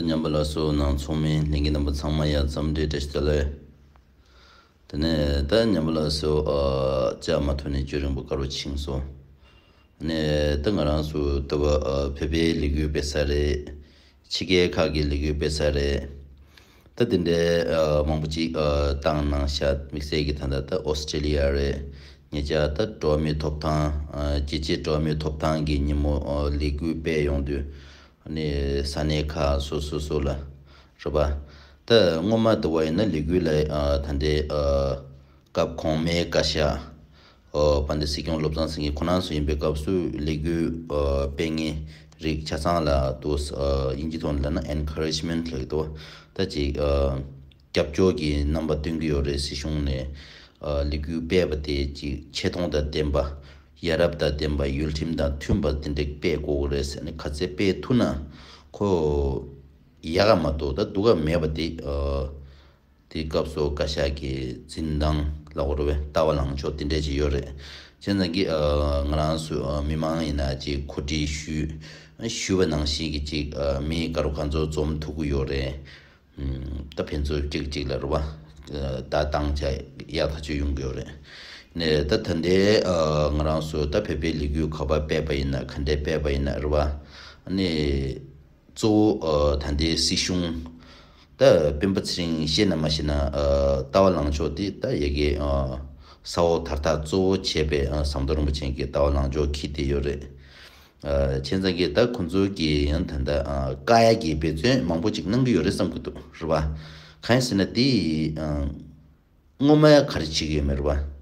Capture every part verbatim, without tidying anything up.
ཉམས་པ་ལ་སོགས་ནང་ཚོགས་མི་ལྷན་རྒྱས་རྣམ་པ་ཚང་མ་ཡ་འཚམས་འདྲི་བཀྲ་ཤིས་བདེ་ལེགས། དེ་ནས་ད་ཉམས་པ་ལ་སོགས་ཨ་བཅའ་མ་ཐུབ་ནས་རྒྱུན་རིང་པོ་དཀའ་རུ་ཕྱིན་སོང་། ནས་ད་ང་རང་ཚོ་ད་བ་ཨ་བོད་པའི་ལས་འགུལ་སྤེལ་ས་རེད། ཕྱི་རྒྱལ་ཁག་གི་ལས་འགུལ་སྤེལ་ས་རེད། ད་དེ་འདྲའི་ཨ་མང་པོ་ཅིག་ཨ་བཏང་གནང་ཤག། དམིགས་བསལ་གྱི་ད་ལྟ་ད་ཨོ་སི་ཀྲི་ལི་ཡ་རེད། ཉེ་ཆར་ད་འགྲོ་བ་མིའི་ཐོབ་ཐང་ཨ་རྒྱལ་སྤྱིའི་འགྲོ་བ་མིའི་ཐོབ་ཐང་གི་ཉིན་མོ་ཨ་ལས་འགུལ་སྤེལ་ཡོང་དུས། ཨ་ནི་ས་གནས་ཁག་སོ་སོ་སོ་ལ་རེད་པ། ད་སྔོན་མ་དུ་བ་ཡིན་ན་ལས་འགུལ་ལ་ཨ་ད་ལྟའི་ཨ་སྐབས་གོང་མའི་བཀའ་ཤག་ཨོ་དཔལ་ལྡན་སྲིད་སྐྱོང་བློ་བཟང་སེང་གེ་ཁོ་རང་ཚོ་ཡིན་པའི་སྐབས་སུ་ལས་འགུལ་ཨ་སྤེལ་མཁན་རིགས་ཆ་ཚང་ལ་དུ་ཨ་དབྱིན་ཇི་ཐོག་ནས་ལབ་ན་ཨེན་ཁ་རེཇ་མེན་ཊི་ལབ་ཀྱི་འདུག། ད་ཅིག་ཨ་རྒྱབ་སྐྱོར་གྱི་རྣམ་པ་སྟོན་གྱི་ཡོད་རེད། སྲིད་གཞུང་ནས་ཨ་ལས་འགུལ་སྤེལ་བ་དེ་ཅིག་ཆེ་མཐོང་དང་ལྡན་པ། ཡ་རབས་དང་ལྡན་པ། ཡུལ་ཁྲིམས་དང་མཐུན་པ་དེ་འདྲ་སྤེལ་དགོས་ཀྱི་རེད་ཟེར་ནས་ག་ཚད་སྤེལ་ཐུབ་ན་ཁོ་ཡག་ག་མ་གཏོགས་ད་སྡུག་ག་མེད་པ་དེ་ཨ་དེ་སྐབས་སུ་བཀའ་ཤག་གི་འཛིན་སྟངས་ལབ་དགོས་རེད་པས། ལྟ་བ་ལངས་ཕྱོགས་དེ་འདྲ་ཅིག་ཡོད་རེད། བྱས་ཙང་གི་ཨ་ང་རང་ཚོ་ཨ་མི་མང་ཡིན་ན་ཅིག་གོ་སྒྲིག་ཞུས་ཞུས་པ་ནང་བཞིན་གྱི་ཅིག་ཨ་མི་དཀར་པོ་ག་ཚོད་འཛོམས་ཐུབ་ཀྱི་ཡོད་རེད། ད་ཕན་ཚུན་གཅིག་གཅིག་ལ་རེད་པ། ད་བཏང་བྱ་ཡག་ཐག་ཆོད་ཡོང་གི་ཡོད་རེད། ནས་ད་ད་ལྟའི་ཨ་ང་རང་ཚོ་ད་བོད་པའི་ལས་འགུལ་ག་པར་སྤེལ་བ་ཡིན་ན་ག་འདྲས་སྤེལ་བ་ཡིན་ན་རེད་པ། ཨ་ནི་གཙོ་བོ་ཨ་ད་ལྟའི་སྲིད་གཞུང་ད་སྤེན་པ་ཚེ་རིང་ཤེས་ན་མ་ཤེས་ན་ཨ་ལྟ་བ་ལངས་ཕྱོགས་དེ་ད་ཡ་གི་ཨ་ས་འོག་དར་ཐག་གཙོ་བོ་བྱས་པའི་ཨ་ཟམ་གདོང་རིན་པོ་ཆེ་གི་ལྟ་བ་ལངས་ཕྱོགས་འཁྱེར་བསྡད་ཡོད་རེད། ཨ་བྱས་ཙང་གི་ད་ཁོང་ཚོ་གིས་ཡང་ད་ལྟ་ཨ་བཀག་ཡ་གི་འབད་བརྩོན་མང་པོ་ཅིག་གནང་གི་ཡོད་རེད་བསམ་གི་འདུག་རེད་པ། གང་ཡིན་ཟེར་ན་དེ་ཨ་སྔོན་མ་ཡ་ག་རེ་བྱེད་ཀྱི་ཡོད་མེད་རེད་པ།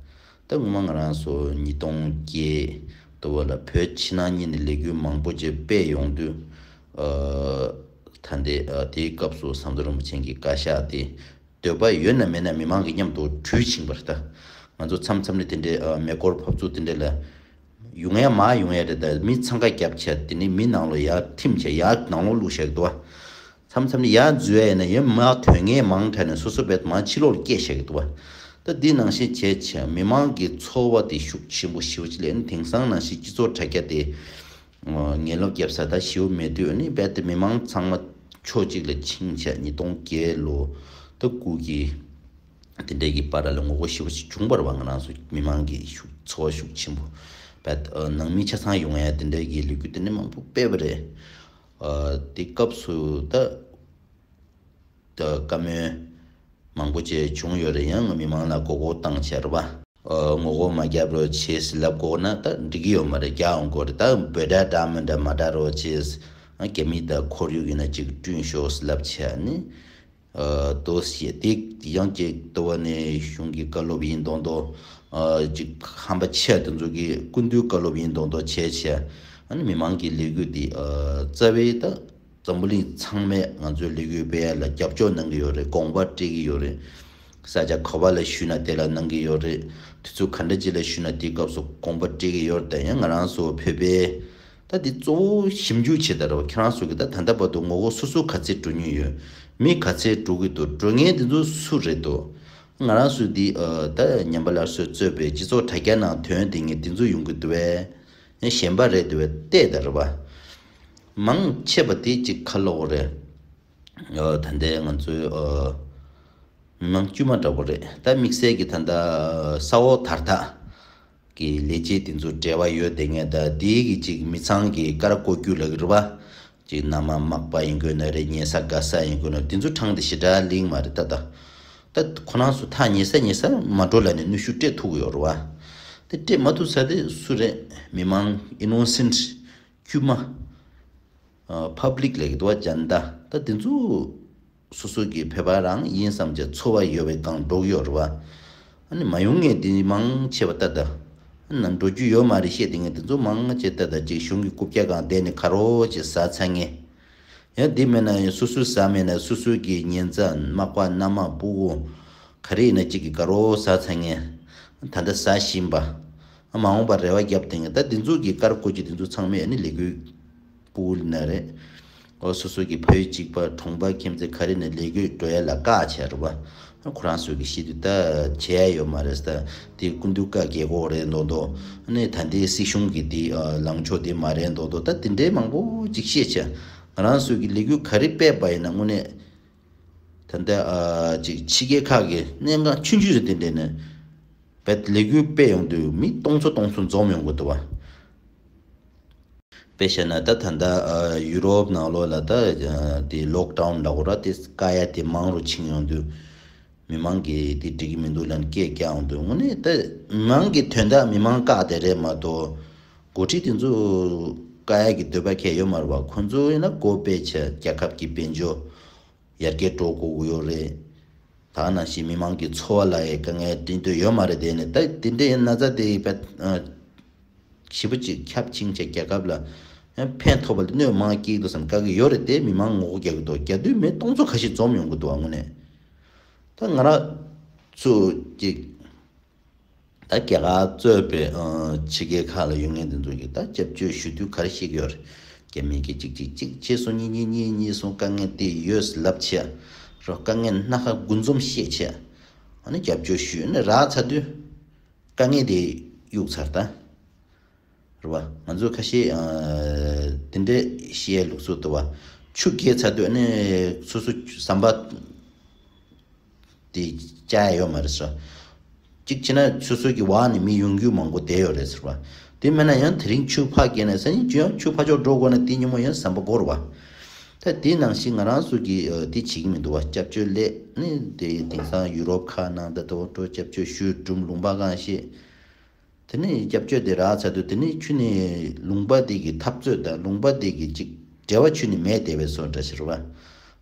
ད་སྔོན་མ་ང་རང་ཚོ་ཉིས་སྟོང་བརྒྱད་དུ་བ་ལ་བོད་ཕྱི་ནང་གཉིས་ནས་ལས་འགུལ་མང་པོ་ཅིག་སྤེལ་ཡོང་དུས་ཨ་ད་ལྟའི་ཨ་དེའི་སྐབས་སུ་ཟམ་གདོང་རིན་པོ་ཆེ་གི་བཀའ་ཤག་དེ། འདོད་པ་ཡོད་ན་མེད་ན་མི་མང་གི་མཉམ་དུ་གྲོས་ཕྱིན་པ་རེད་ད། ང་ཚོ་མཚམས་མཚམས་ནས་དེ་འདྲའི་ཨ་མེ་འཁོར་ཕབ་ཚུགས་དེ་འདྲ་ལ་ཡོང་ཡ་མ་ཡོང་ཡ་རེད་ད། མི་འཚང་ཁ་རྒྱབ་བྱས་དེ་ནི་མི་ནང་ལོགས་ཡར་ཐིམ་བྱས་ཡར་ནང་ལོགས་བླུགས་བཞག་གི་འདུག་བ། མཚམས་མཚམས་ནས་ཡར་འཛུལ་ཡ་ཡིན་ན་ཡང་མ་དོན་ངན་མང་དྲགས་ནས་སོ་སོ་བས་མ་ཕྱི་ལོགས་ལ་སྐྱེལ་བཞག་གི་འདུག་བ། ད་འདི་ནང་བཞིན་བྱས་བྱས་མི་མང་གི་ཚོར་བ་དེ་ཤུགས་ཆེན་པོ་ཞེ་པོ་ཅིག་སླེབས་ནས་དེང་སང་ནང་བཞིན་སྤྱི་ཚོགས་དྲ་རྒྱ་དེ། ངན་སློང་རྒྱབ་ས་ད་ཞེ་པོ་མེད་དུས་ཨ་ནི་རྦད་དེ་མི་མང་ཚང་མ་ཕྱོགས་གཅིག་ལ་ཕྱིན་བྱས་ཉིས་སྟོང་བརྒྱད་ལོ་ད་དགུ་གི་དེ་འདྲའི་གི་བར་ལ་ངོ་རྒོལ་ཞེ་པོ་ཞིག་བྱུང་བ་རེད་པ། ང་རང་ཚོ་མི་མང་གི་ཤུགས་ཚོར་བ་ཤུགས་ཆེན་པོ་རྦད་ཨ་ནང་མི་ཆ་ཚང་ཡོང་ཡ་དེ་འདྲའི་གི་ལས་འགུལ་དེ་འདྲ་མང་པོ་སྤེལ་བ་རེད། ཨ་དེ་སྐབས་སུ་ད། ད་བཀའ་མོལ་མང་པོ་ཅིག་བྱུང་ཡོད་རེད། ཡང་མི་མང་ལ་མགོ་སྐོར་བཏང་བྱས་རེད་པ། ཨ་ངོ་རྒོལ་མ་རྒྱབ་རོགས་བྱེད་ཟེར་ལབ་དགོས་ན་ད་འགྲིག་གི་ཡོད་མ་རེད། རྒྱག་འོང་དགོས་རེད། ད་འབོད་སྒྲ་འདྲ་མི་འདྲ་མ་སྒྲོག་རོགས་བྱེད། ཨ་རྒྱ་མི་དང་ཁོར་ཡུག་ཡིན་ན་ཅིག་བསྐྲུན་ཤོག་ཟེར་ལབ་བྱས་ནི། ཨ་དོ་ཞེས་དེ་ཡང་ཅིག་ལྟ་བ་ནས་གཞུང་གི་བཀའ་སློབ་ཡིན་མདོག་མདོག་ཨ་ཅིག་ཧམ་པ་ཆེ་དེ་ཚོ་གི་སྐུ་མདུན་བཀའ་སློབ་ཡིན་མདོག་མདོག་བྱས་བྱས། ཨ་ནི་མི་མང་གི་ལས་འགུལ་འདི་ཨ་རྩ་བའི་ད། འཛམ་བུ་གླིང་ཚང་མས་ང་ཚོའི་ལས་འགུལ་སྤེལ་ཡ་ལ་རྒྱབ་སྐྱོར་གནང་གི་ཡོད་རེད། དགོངས་པ་སྤྲད་ཀྱི་ཡོད་རེད། ས་ཆ་ག་པ་ལ་ཞུས་ན་དེ་ལ་གནང་གི་ཡོད་རེད། དུས་ཚོད་ག་འདྲ་ཅིག་ལ་ཞུས་ན་དེའི་སྐབས་སུ་དགོངས་པ་སྤྲད་ཀྱི་ཡོད་རེད། ད་ཡང་ང་རང་ཚོ་བོད་པའི་ད་འདི་གཙོ་བོ་ཞིབ་འཇུག་བྱེད་ད་རེད་པ། ཁྱེད་རང་ཚོ་གི་ད་ད་ལྟ་བར་དུ་ངོ་རྒོལ་སོ་སོ་ག་ཚད་འགྲོ་མྱོང་ཡོད། མི་ག་ཚད་འགྲོ་གི་འདུག། འགྲོ་མཁན་འདི་ཚོ་སུ་རེད་འདུག། ང་རང་ཚོ་འདི་ཨ་ད་ཉམས་པ་སླར་གསོས་གཙོས་པའི་སྤྱི་ཚོགས་དྲ་རྒྱ་ནང་ཐོན་བསྡད་མཁན་འདི་ཚོ་ཡོང་གི་འདུག་པས། ཡང་གཞན་པ་རེད་འདུག་པས་བལྟས་ད་རེད་པ། མང་ཆེ་བ་དེ་གཅིག་ཁ་ལོག་རེད། ཨ་ད་ལྟའི་ང་ཚོའི་ཨ་མི་མང་དཀྱུས་མ་འདྲ་པོ་རེད། ད་དམིགས་བསལ་གྱི་ད་ལྟ་ས་འོག་དར་ཐག་གི་ལས་བྱེད་དེ་ཚོ་འབྲེལ་བ་ཡོད་བསྡད་མཁན་ད་དེའི་གི་གཅིག་མི་ཚང་གི་ཀ་ར་བཀོད་རྒྱུ་ལབ་ཀྱི་རེད་པ། གཅིག་མནའ་མ་མག་པ་ཡིན་དགོས་ན་རེད། ཉེ་ས་དགའ་ས་ཡིན་དགོས་ན་དེ་ཚོ་གྲངས་དེ་ཞེ་དྲག་ལིང་མ་རེད་ད་ད། ད་ཁོ་རང་ཚོ་ཐག་ཉེ་ས་ཉེ་ས་མ་འགྲོ་ལབ་ནས་གནོན་ཤུགས་སྤྲད་ཐུབ་ཀྱི་ཡོད་རེད་པ། དེ་སྤྲད་མ་ཐུབ་ས་དེ་སུ་རེད། མི་མང་ཨི་ནོ་སེན་ཊི་དཀྱུས་མ། ཨ་པབ་ལིག་ལབ་ཀྱི་འདུག་པ། ཇན་ཏ། ད་དེ་ཚོ་སོ་སོ་གི་བོད་པ་རང་ཡིན་བསམ་བྱས་ཚོར་བ་ཡོད་པའི་སྒང་འགྲོ་གི་ཡོད་རེད་པ། ཨ་ནི་མ་ཡོང་མཁན་དེ་མང་ཆེ་བ་ད་ལྟ་ནང་འགྲོ་རྒྱུ་ཡོད་མ་རེད་བཤད་བསྡད་མཁན་དེ་ཚོ་མང་ཆེ་ད་ལྟ་ཅིག་གཞུང་གི་རྐུབ་བཀྱག་སྒང་བསྡད་ནས་ཁ་རོག་ཅིག་ཟ་ཚར་མཁན། ཡང་དེ་མིན་ན་ཡང་སོ་སོས་ཟ་མེད་ན་སོ་སོ་གི་ཉེ་ཚན་མག་པ་མནའ་མ་སྤུ་གུ་ག་རེ་ཡིན་ན་གཅིག་གིས་དགའ་རོགས་ཟ་ཚར་མཁན། ད་ལྟ་ཟ་བཞིན་པ། མ་འོངས་པར་རེ་བ་བརྒྱབ་བསྡད་མཁན་ད་དེ་ཚོ་གི་ཀ་ར་བཀོད་རྒྱུ་དེ་ཚོ་ཚང་མས་ཨ་ནི་ལས་འགུལ་སྤུ་གུ་ན་རེད། འོ་སོ་སོ་གི་ཕ་ཡུལ་གཅིག་པ་གྲོང་པ་ཁྱིམ་མཚེས་ག་རེ་ནས་ལས་འགུལ་འགྲོ་ཡ་ལ་བཀག་བྱས་རེད་པ། ཁོ་རང་ཚོ་གི་ཤེས་དུས་ད་བྱས་ཡ་ཡོད་མ་རེད་ད། དེ་སྐུ་མདུན་བཀའ་རྒྱལ་གོ་རེད་མདོག་མདོག། ཨ་ནི་ད་ལྟའི་སྲིད་གཞུང་གི་དེ་ལངས་ཕྱོགས་དེ་མ་རེད་མདོག་མདོག། ད་དེ་འདྲའི་མང་པོ་ཅིག་བཤད་བྱས། ང་རང་ཚོས་ཀྱི་ལས་འགུལ་ག་རེ་སྤེལ་བ་ཡིན་ན་དངོས་གནས། ད་ལྟ་ཨ་ཅིག་ཕྱི་རྒྱལ་ཁག་གི་གནད་འགག་ཆུང་ཆུང་རེད། དེ་འདྲས་ནས་བེད་ལས་འགུལ་སྤེལ་ཡོང་དུས་མི་སྟོང་ཚོ་སྟོང་ཚོ་འཛོམས་ཡོང་གི་འདུག་བ། དཔེ་བཤད་ན་ད་ད་ལྟ་ཨ་ཡུ་རོབ་ནང་ལོགས་ལ་ད་ཨ་དེ་ལོག་ཌའུན་ལབ་དགོས་ར། དེ་བཀག་ཡ་དེ་མང་རུ་ཕྱིན་ཡོང་དུས། མི་མང་གིས་དེ་འགྲིག་གི་མི་འདུག་ལབ་ནས་སྐད་རྒྱག་ཡོང་དུས། དངོས་གནས་ད་མི་མང་གི་དོན་དག་མི་མང་བཀག་དེ་རེད་མ་གཏོགས། འགོ་ཁྲིད་དེ་ཚོ་བཀག་ཡ་གི་འདོད་པ་གང་ཡང་ཡོད་མ་རེད་བ། ཁོང་ཚོ་ཡིན་ན་གོ་པས་ཆ་རྒྱལ་ཁབ་ཀྱི་དཔལ་འབྱོར་ཡར་རྒྱས་འགྲོ་དགོས་ཀྱི་ཡོད་རེད། ད་ནང་བཞིན་མི་མང་གི་འཚོ་བ་ལ་ཡང་དཀའ་ངལ་འཕྲད་འདོད་ཡོད་མ་རེད། དེ་ནས་ད་དེ་འདྲའི་ན་ཚ་དེ་བས་ཨ་ཞེ་པོ་ཅིག་ཁྱབ་ཕྱིན་བྱས་རྒྱལ་ཁབ་ལ་ཡང་ཕན་ཐོགས་པ་ལ་གནོད་མང་སྐྱེལ་འདུག་བསམ་དཀའ་གི་ཡོད་རེད། དེ་མི་མང་ངོ་རྒོལ་རྒྱག་གི་འདུག་རྒྱག་དུས་མི་སྟོང་ཚོ་ཁ་ཤས་འཛོམས་ཡོང་གི་འདུག་ཨ་དངོས་གནས། ད་ང་རང་ཚོ་ཅིག་ད་རྒྱ་གར་གཙོས་པའི་ཨ་ཕྱི་རྒྱལ་ཁག་ལ་ཡོད་མཁན་དེ་ཚོ་གིས་ད་སྐྱབས་བཅོལ་ཞུ་དུས་ག་རེ་བཤད་ཀྱི་ཡོད་རེད། རྒྱ་མི་གིས་གཅིག་གཅིག་གཅིག་བྱས་སོང་། གཉིས་གཉིས་གཉིས་གཉིས་སོང་། དཀའ་ངལ་དེ་ཡོད་ལབ་བྱས་རོ། དཀའ་ངལ་སྣ་ཁ་དགུ་འཛོམས་བཤད་བྱས། ཨ་ནི་སྐྱབས་བཅོལ་ཞུས་ནས་རག་ཚར་དུས་དཀའ་ངལ་དེ་གཡུག་ཚར་ད། རེད་བ། ང་ཚོ་ཁ་ཤས་ཨ་དེ་འདྲའི་བཤད་ལུགས་སྲོལ་འདུག་བ། ཆུ་རྒྱས་ཚར་དུས་ཨ་ནི་སོ་སོ་ཟམ་པ་དེ་བཅག་ཡ་ཡོད་མ་རེད་ཟེར། གཅིག་བྱས་ན་སོ་སོ་གི་འོག་ནས་མི་ཡོང་རྒྱུ་མང་པོ་བསྡད་ཡོད་རེད་ཟེར་བ། དེ་མིན་ན་ཡང་དེ་རིང་ཆུ་ཕར་རྒྱས་ན་སང་ཉིན་ཡང་ཆུ་ཕར་ཕྱོགས་འགྲོ་དགོས་ན་དེ་ཉིན་མོ་ཡང་ཟམ་པ་བསྐོར་བ། ད་དེ་ནང་བཞིན་ང་རང་ཚོ་གིས་ཨ་དེ་བྱེད་ཀྱི་མི་འདུག་བ། སྐྱབས་བཅོལ་སླེབས་ནས་དེ་དེང་སང་ཡུ་རོབ་ཁག་ནང་ད་དོ་འགྲོ་སྐྱབས་བཅོལ་ཞུས་འགྲུམ་ལུང་པ་གང་ཤེས། དེ་ནས་སྐྱབས་བཅོལ་དེ་རག་ཚར་དུས་དེ་ནས་ཁྱོན་ནས་ལུང་པ་དེ་གི་འཐབ་རྩོད་དང་ལུང་པ་དེ་གི་ཅིག་འབྲེལ་བ་ཁྱོན་ནས་མེད་བསྡད་པའི་བཟོ་འདྲ་ཞིག་རེད་བ།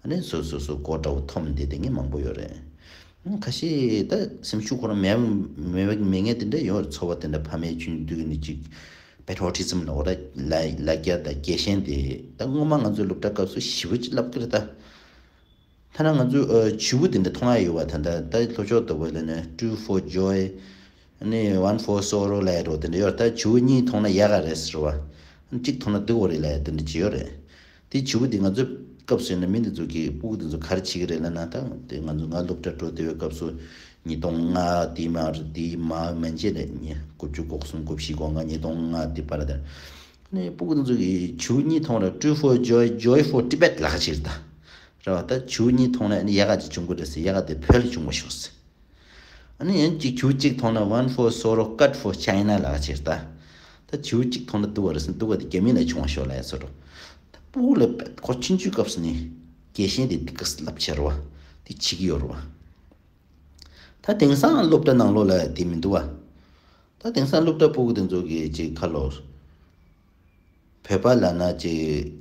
ཨ་ནི་སོ་སོ་སོ་སྒོ་འདྲ་བོ་འཐོམ་བསྡད་དེ་ངས་མང་པོ་ཡོད་རེད། ཁ་ཤས་ད་སེམས་ཤུགས་ཁོ་རང་མེད་མེད་མེད་མཁན་དེ་འདྲ་ཡོད་རེད། ཚོར་བ་དེ་འདྲ་ཕ་མའི་ཁྱོན་ནས་དུས་ནས་ཅིག་པེ་ཊོ་རི་ཊི་ཛིམ་ལབ་དགོས་ར། ལ་ལ་རྒྱ་དང་རྒྱལ་ཞེན་དེ་ད་སྔོན་མ་ང་ཚོའི་སློབ་གྲྭ་སྐབས་སུ་ཞེ་པོ་ཅིག་བསླབ་ཀྱི་རེད་ད། ཐ་ན་ང་ཚོས་ཨ་བྱིའུ་དེ་འདྲ་མཐོང་ཡ་ཡོད་པ། ད་ལྟ་ད་ལྷོ་ཕྱོགས་ལྟ་བུ་ལ་ནི་two for joy ནི་one for sorrow ལབ་ཡ་འདྲ་བོ་དེ་འདྲ་ཡོད་རེད། ད་བྱིའུ་གཉིས་མཐོང་ན་ཡག་ག་རེད་ཟེར་བ། གཅིག་མཐོང་ན་སྡུག་ག་རེད་ལབ་ཡ་དེ་འདྲ་ཅིག་ཡོད་རེད། དེ་བྱིའུ་དེ་ང་ཚོའི་སྐབས་སུ་ཡིན་ན་མི་འདི་ཚོ་གིས་སྤུ་གུ་དེ་ཚོ་ག་རེ་བྱེད་ཀྱི་རེད་ལབ་ན། ད་དེ་ང་ཚོ་ང་སློབ་གྲྭ་འགྲོ་བསྡད་པའི་སྐབས་སུ་ཉིས་སྟོང་ལྔ་དེའི་མར་དེའི་མར་མན་ཆད་ནས་ཉིས་དགུ་བཅུ་གོ་གསུམ་གོ་བཞི་གོ་ལྔ་ཉིས་སྟོང་ལྔ་དེ་བར་དེར་ནི་སྤུ་གུ་དེ་ཚོ་གིས་བྱིའུ་གཉིས་མཐོང་ར། two for joy, joy for Tibet ལབ་ཀྱི་རེད་ད། རེད་བ། ད་བྱིའུ་གཉིས་མཐོང་ན་ནི་ཡག་ག་ཅིག་བྱུང་གི་རེད་ཟེར། ཡག་ག་དེ་བོད་ལ་བྱུང་བ་ཤོག་ཟེར། ཨ་ནི་ཡང་གཅིག་བྱིའུ་གཅིག་མཐོང་ན་one for sorrow, cut for China ལབ་ཀྱི་རེད་ད། ད་བྱིའུ་གཅིག་མཐོང་ན་སྡུག་ག་རེད་ཟེར། སྡུག་ག་དེ་རྒྱ་མི་ལ་བྱུང་བ་ཤོག་ལབ་ཡ་བཟོ་འདྲ། ད་སྤུ་གུ་ལ་ཁོ་ཆུང་ཆུང་སྐབས་སུ་ནི་རྒྱལ་ཞེན་དེ་དེ་ག་ཙམ་བསླབ་བྱས་རེད་བ། དེ་བྱེད་ཀྱི་ཡོད་རེད་བ། ད་དེང་སང་སློབ་གྲྭ་ནང་ལོགས་ལ་དེ་མི་འདུག་བ། ད་དེང་སང་སློབ་གྲྭ་སྤུ་གུ་དེ་ཚོ་གིས་ཅིག་ཁ་ལོ། བོད་པ་ལབ་ན་ཅིག་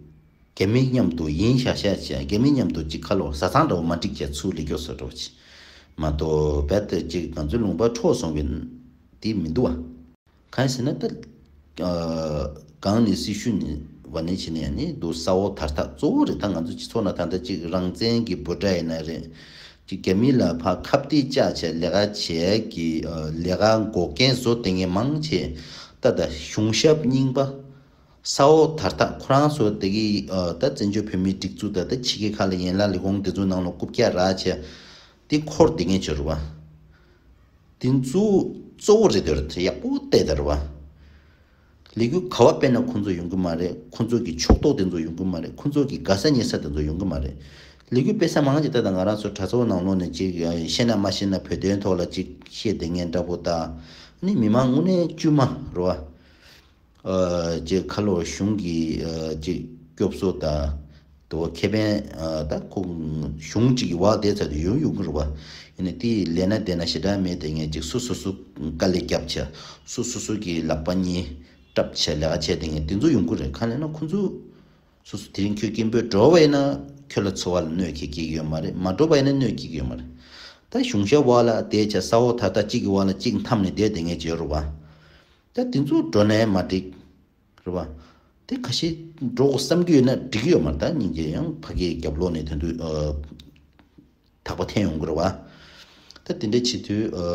རྒྱ་མི་མཉམ་དུ་ཡིན་ཤག་ཤག་བྱས། རྒྱ་མི་མཉམ་དུ་ཅིག་ཁ་ལོ་བཟའ་ཚང་འདྲ་བོ་མ་འགྲིག་བྱས་ཚུར་སླེབས་རྒྱུ་བཟོ་འདྲ་བོ་ཅིག་མ་གཏོགས། རྦད་དེ་ཅིག་ང་ཚོའི་ལུང་པ་འཕྲོག་སོང་བའི་དེ་མི་འདུག་བ། གང་ཡིན་ཟེར་ན་ད་ཨ་གང་ནས་སྲི་ཞུ་ནས་བ་ནས་བྱས་ནས་ནི་འདུག་ས་འོག་དར་ཐག་གཙོ་བོ་རེད། ད་ང་ཚོ་སྤྱི་ཚོགས་ནང་ད་ལྟ་ཅིག་རང་བཙན་གྱི་འབོད་སྒྲ་ཡིན་ན་རེད། ཅིག་རྒྱ་མི་ལ་ཕར་ཁ་གཏད་བཅག་བྱས་ལས་ཀ་བྱས་ཀྱི་ཨ་ལས་ཀ་འགོག་རྐྱེན་བཟོ་བསྡད་མཁན་མང་ཆེ་ད་ད་གཞུང་ཞབས་རྙིང་པ། ས་འོག་དར་ཐག་ཁོ་རང་ཚོ་དེ་གི་ཨ་ད་བཙན་བྱོལ་བོད་མིའི་སྒྲིག་འཛུགས་དང་ད་ཕྱི་རྒྱལ་ཁག་ལ་ཡན་ལག་ལས་ཁུངས་དེ་ཚོའི་ནང་ལ་རྐུབ་བཀྱག་རག་བྱས་དེ་འཁོར་བསྡད་མཁན་ཅིག་རེད་བ། དེ་ཚོ་གཙོ་བོ་རེད་འདོད་རེད། ཡག་པོ་བལྟས་དང་རེད་བ། ལས་འགུལ་ག་བ་སྤེལ་ན་ཁོང་ཚོ་ཡོང་གི་མ་རེད། ཁོང་ཚོ་གི་ཕྱོགས་གཏོགས་དེ་ཚོ་ཡོང་གི་མ་རེད། ཁོང་ཚོ་གི་དགའ་ས་ཉེ་ས་དེ་ཚོ་ཡོང་གི་མ་རེད། ལས་འགུལ་སྤེལ་ས་མང་ཆེ་ད་ལྟ་ང་རང་ཚོ་གྲྭ་ཚང་ནང་ལོགས་ནས་ཅིག་ཤེས་ན་མ་ཤེས་ན་བོད་དོན་ཐོག་ལ་ཅིག་བཤད་བསྡད་མཁན་འདྲ་པོ་དང་ནི་མི་མང་དངོས་གནས་དཀྱུས་མ་རེད་བ། ཨ་ཅིག་ཁ་ལོ་གཞུང་གི་ཨ་ཅིག་སྐྱོབ་གསོ་དང་དུ་ཁེ་ཕན་ཨ་ད་ཁོ་གཞུང་གཅིག་གི་འོག་བསྡད་ཚར་དུས་ཡོང་ཡོང་གི་རེད་བ། ཡིན་ནའི་དེ་ལས་ན་བསྡད་ན་ཞེ་དྲག་མེད་དེ་ངས་ཅིག་སོ་སོ་སོ་དཀའ་ལས་བརྒྱབ་བྱས་སོ་སོ་སོ་གི་ལག་པ་གཉིས་བཀྲབ་བྱས་ལས་ཀ་བྱས་བསྡད་མཁན་དེ་ཚོ་ཡོང་གི་རེད། གང་ལབ་ན་ཁོ་ཚོ་སོ་སོ་དེ་རིང་ཁྱོད་སྐད་འབོད་འགྲོ་བ་ཡིན་ན་ཁྱོད་ལ་འཚོ་བ་ལ་གནོད་སྐྱེལ་གྱི་ཡོད་མ་རེད། མ་འགྲོ་བ་ཡིན་ན་གནོད་སྐྱེལ་གྱི་ཡོད་མ་རེད། ད་གཞུང་ཞབས་འོག་ལ་བསྡད་བྱས་ས་འོག་ད་ལྟ་གཅིག་གི་འོག་ལ་གཅིག་འཐམ་ནས་བསྡད་བསྡད་མཁན་ཅིག་ཡོད་རེད་བ། ད་དེ་ཚོ་འགྲོ་ནའི་མ་འགྲིག་རེད་བ། དེ་ཁ་ཤས་འགྲོ་དགོས་བསམ་གྱི་ཡོད་ན་འགྲིག་གི་ཡོད་མ་རེད། ད་སྙིང་རྗེ་ཡང་ཕ་གིའི་རྒྱབ་ལོགས་ནས་དེ་འདུག་ཨ་ཐག་པ་འཐེན་ཡོང་གི་རེད་བ། ད་དེ་འདྲ་བྱེད་དུས་ཨ་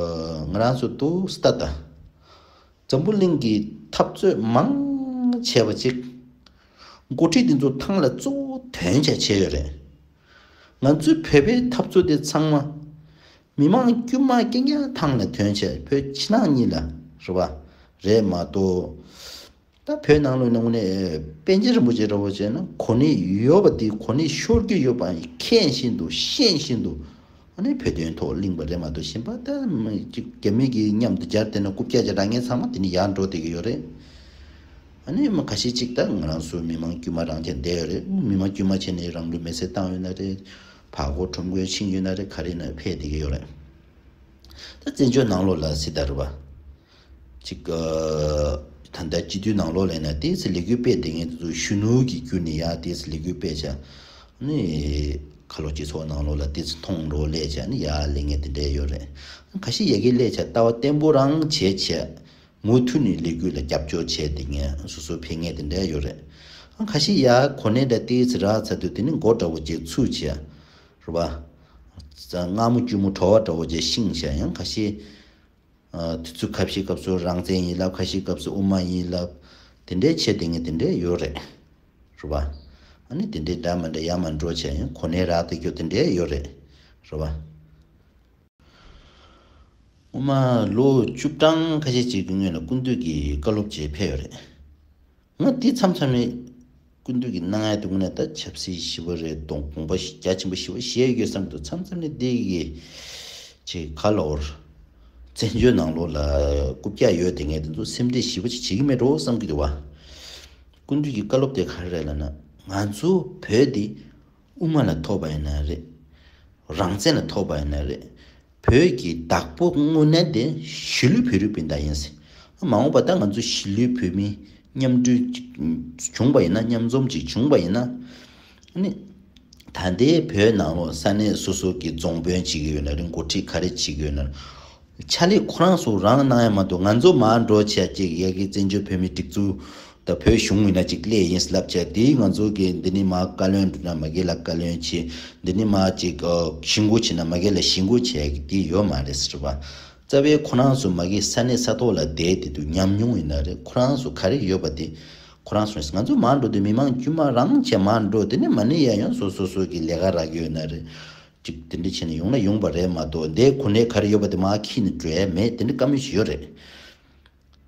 ང་རང་ཚོ་ཏུ་སྟ་ད་འཛམ་བུ་གླིང་གི་འཐབ་རྩོད་མང་ཆེ་བ་ཅིག་འགོ་ཁྲིད་དེ་ཚོ་ཐང་ལ་གཙོ་བོ་དོན་ཆེ་བྱས་ཡོད་རེད། ང་ཚོའི་བོད་པའི་འཐབ་རྩོད་དེ་ཚང་མ་མི་མང་དཀྱུས་མ་རྐྱང་རྐྱང་ཐང་ལ་དོན་ཆེ། བོད་ཕྱི་ནང་གཉིས་ལ་རེད་བ། རེད་མ་གཏོགས། ད་བོད་ནང་ལོགས་ནང་ནས་པཎ་ཆེན་རིན་པོ་ཆེ་འདྲ་བོ་བྱས་ན་གོ་གནས་ཡོད་པ་དེ་གོ་གནས་ཤོར་གྱི་ཡོད་པ་མཁྱེན་བཞིན་དུ་ཤེས་བཞིན་དུ། ཨ་ནི་བོད་དོན་ཐོག་གླེང་བ་རེད་མ་གཏོགས་གཞན་པ་ད་མི་གཅིག་རྒྱ་མི་གི་མཉམ་དུ་སྦྱར་བསྡད་ན་རྐུབ་བཀྱག་བྱས་རང་ངན་ཚང་མ་དེ་ནི་ཡར་འགྲོ་བསྡད་ཀྱི་ཡོད་རེད། ཨ་ནི་མི་ཁ་ཤས་གཅིག་ད་ང་རང་ཚོ་མི་མང་དཀྱུས་མ་རང་ཁྱེར་བསྡད་ཡོད་རེད། མི་མང་དཀྱུས་མ་བྱས་ནས་རང་ལུས་མེར་སྲེག་བཏང་ཡོད་ན་རེད། ཕར་རྒོལ་ཁྲོམ་རྒོལ་ཕྱིན་ཡོད་ན་རེད། ག་རེ་ན་ཕེབས་བསྡད་ཀྱི་ཡོད་རེད། ད་བཙན་བྱོལ་ནང་ལོགས་ལ་སྲིད་ད་རེད་བ། གཅིག་ཨ། ད་ལྟ་སྤྱི་འཐུས་ནང་ལོགས་ལ་ཡིན་ན་ཏོག་ཙམ་ལས་འགུལ་སྤེལ་བསྡད་མཁན་དེ་ཚོ་གཞོན་ནུ་གི་བརྒྱུད་ནས་ཡར་ཏོག་ཙམ་ལས་འགུལ་སྤེལ་བྱས། ཨ་ནི་ཁ་ལོ་སྤྱི་ཚོགས་ནང་ལོགས་ལ་ཏོག་ཙམ་མཐོང་རོགས་སླེབས་བྱས་ཨ་ནི་ཡར་སླེབས་མཁན་དེ་འདྲས་ཡོད་རེད། ཁ་ཤས་ཡ་གི་སླེབས་བྱས་ལྟ་བ་བརྟན་པོ་རང་བྱས་བྱས། མུ་མཐུད་ནས་ལས་འགུལ་ལ་རྒྱབ་སྐྱོར་བྱས་བསྡད་མཁན་སོ་སོ་ཕེབས་མཁན་དེ་འདྲས་ཡོད་རེད། ཁ་ཤས་ཡར་གོ་གནས་འདྲ་ཏོག་ཙམ་རག་ཚར་དུས་དེ་ནི་མགོ་འདྲ་བོ་ཅིག་ཚུད་བྱས། རེད་པ། མངར་མོ་སྐྱུར་མོ་བྲོ་བ་འདྲ་བོ་ཅིག་ཤིང་བྱས། ཡང་ཁ་ཤས། ཨ། དུས་ཚོད་ཁ་ཤས་སྐབས་སུ་རང་བཙན་ཡིན་ལབ། ཁ་ཤས་སྐབས་སུ་དབུ་མ་ཡིན་ལབ། དེ་འདྲའི་བྱས་བསྡད་མཁན་དེ་འདྲས་ཡོད་རེད། རེད་པ། ཨ་ནི་དེ་འདྲའི་འདྲ་མི་འདྲ་ཡར་མར་འགྲོ་བྱས་ཡང་གོ་གནས་རག་བསྡད་རྒྱུ་དེ་འདྲས་ཡོད་རེད། རེད་པ། སྔོན་མ་ལོ་བཅུ་གྲངས་ཁ་ཤས་ཅིག་གི་སྔོན་ལ་སྐུ་མདུན་གྱི་བཀའ་སློབ་ཅིག་ཕེབས་ཡོད་རེད། ང་དེ་མཚམས་མཚམས་ནས་སྐུ་མདུན་གྱི་གནང་ཡ་དེ་དངོས་གནས་ད་ཆབ་སྲིད་ཞི་བ་རེད། དགོངས་དགོངས་པ་རྒྱ་ཆེན་པོ་ཞི་བ་བཞེས་ཡོད་བསམ་གྱི་འདུག་མཚམས་མཚམས་ནས་འདི་གི་ཅིག་ག་ལབ་དགོས་རེད། བཙན་བྱོལ་ནང་ལོགས་ལ་རྐུབ་བཀྱག་ཡོད་དེ་ངས་དེ་ཚོ་སེམས་ཁྲལ་ཞི་བ་ཅིག་བྱེད་ཀྱི་མེད་འགྲོ་བསམ་གྱི་འདུག་བ། སྐུ་མདུན་གྱི་བཀའ་སློབ་དེ་ག་རེ་རེད་ལབ་ན། ང་ཚོ་བོད་འདི་དབུ་མ་ལ་ཐོབ་པ་ཡིན་ན་རེད། རང་བཙན་ལ་ཐོབ་པ་ཡིན་ན་རེད། བོད་ཀྱི་བདག་པོ་དངོས་གནས་དེ་གཞིས་ལུས་བོད་རིགས་སྤུན་ཟླ་ཡིན་ཟེར། མ་འོངས་པ་ད་ང་ཚོ་གཞིས་ལུས་བོད་མི་མཉམ་འདུས་ཅིག་བྱུང་བ་ཡིན་ན། མཉམ་འཛོམས་ཅིག་བྱུང་བ་ཡིན་ན། ཨ་ནི་ད་ལྟའི་བོད་ནང་ལོགས་ས་གནས་སོ་སོ་གི་རྫོང་དཔོན་བྱེད་ཀྱི་ཡོད་ན་རེད། འགོ་ཁྲིད་ག་རེ་བྱེད་ཀྱི་ཡོད་ན་རེད། ཕྱག་ལས་ཁོ་རང་ཚོ་རང་གནང་ཡ་མ་གཏོགས་ང་ཚོ་མར་འགྲོ་བྱས་ཅིག་ཡ་གི་བཙན་བྱོལ་བོད་མིའི་སྒྲིག་འཛུགས་དང་བོད་གཞུང་ཡིན་ན་ཅིག་སླེབས་ཡིན་ལབ་བྱས། དེ་ང་ཚོ་གི་འདི་ནས་མར་བཀའ་བློན་འགྲོ་ན་མ་གི་ལ་བཀའ་བློན་བྱེད། འདི་ནས་མར་ཅིག་ཨ་ཞི་འགོ་བྱེད་ན་མ་གི་ལ་ཞི་འགོ་བྱེད་ཀྱི་དེ་ཡོད་མ་རེད་ཟེར་བ། རྩ་བའི་ཁོ་རང་ཚོ་མ་གི་ས་གནས་ས་ཐོག་ལ་བསྡད་དེ་དུས་ཉམས་མྱོང་ཡིན་ན་རེད། ཁོ་རང་ཚོ་ག་རེ་ཡོད་པ་དེ་ཁོ་རང་ཚོ་ང་ཚོ་མར་འགྲོ་དུས་མི་མང་དཀྱུས་མ་རང་བྱས་མར་འགྲོ། དེ་ནས་མ་ནི་ཡ་ཡང་སོ་སོ་སོ་གི་ལས་ཀ་རག་ཡོད་ན་རེད། ཅིག་དེ་འདྲ་བྱས་ནས་ཡོང་ན་ཡོང་པ་རེད་མ་གཏོགས་འདིའི་གོ་གནས་ག་རེ་ཡོད་པ་དེ་མར་ཁྱེར་ནས་འགྲོ་ཡ་མེད། དེ་འདྲ་བཀའ་མོལ་ཞིག་ཡོད་རེད།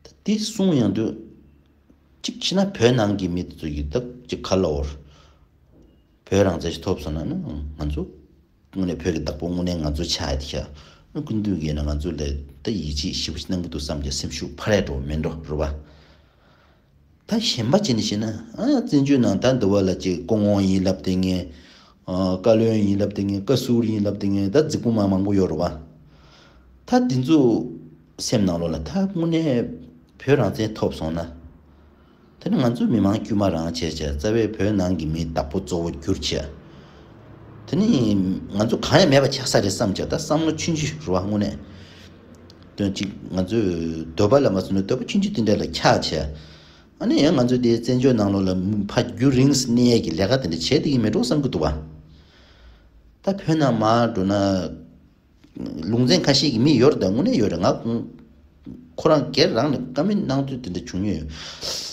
ད་དེ་གསུང་ཡོང་དུས་གཅིག་བྱས་ན་བོད་ནང་གི་མི་དེ་ཚོ་ཡིས་ད་ཅིག་ག་ལབ་དགོས་རེད། བོད་རང་བཙན་ཞིག་ཐོབ་སོང་ན་ནི་ང་ཚོ་དངོས་གནས་བོད་ཀྱི་བདག་པོ་དངོས་གནས་ང་ཚོ་ཆགས་ཡ་དེ་ཤ་ནི་སྐུ་མདུན་གྱིས་ན་ང་ཚོ་ལ་ད་ཡིད་ཆེས་ཞེ་པོ་ཞིག་གནང་གི་འདུག་བསམ་གྱི་སེམས་ཤུགས་འཕར་ཡ་འགྲོ་མེད་འགྲོ་རེད་བ། ད་གཞན་པ་ཅིག་ནས་བཤད་ན། ཨ། བཙན་བྱོལ་ནང་ད་འདི་བ་ལ་ཅིག་སྐུ་ངོ་ཡིན་ལབ་བསྡད་མཁན། ཨ། བཀའ་བློན་ཡིན་ལབ་བསྡད་མཁན། བཀའ་ཟུར་ཡིན་ལབ་བསྡད་མཁན། ད་རྫིག་པོ་མ་མང་པོ་ཡོད་རེད་བ། ད་འདི་ཚོ་སེམས་ནང་ལོགས་ལ་ད་དངོས་གནས་བོད་རང་བཙན་ཐོབ་སོང་ན། དེ་ནི་ང་ཚོ་མི་མང་དཀྱུས་མ་རང་བྱས་བྱས་རྩ་བའི་བོད་ནང་གི་མིའི་བདག་པོ་གཙོ་བོ་གྱུར་བྱས། དེ་ནི་ང་ཚོ་གང་ཡང་མེད་པ་ཆགས་ས་རེད་བསམ་བྱས། ད་བསམ་བློ་ཆུང་ཆུང་རེད་བ་དངོས་གནས། དོན་གཅིག་ང་ཚོས་འདོད་པ་ལ་མ་བཟུང་ནས་འདོད་པ་ཆུང་ཆུང་དེ་འདྲ་ལ་ཆགས་བྱས། ཨ་ནི་ཡང་ང་ཚོས་དེ་བཙན་བྱོལ་ནང་ལོགས་ལ་ཕར་རྒྱུན་རིང་གནས་ཡས་ཀྱི་ལས་ཀ་དེ་འདྲ་བྱས་བསྡད་ཀྱི་མེད་འགྲོ་བསམ་གྱི་འདུག་བ། ད་བོད་ནང་མར་འགྲོ་ན་ལུང་ཚན་ཁ་ཤས་ཀྱི་མི་ཡོད་རེད། ད་དངོས་གནས་ཡོད་རེད། ང་ཁོ་རང་སྒེར་རང་ནས་བཀའ་མོལ་གནང་དུས་དེ་འདྲ་བྱུང་མྱོང་ཡོད།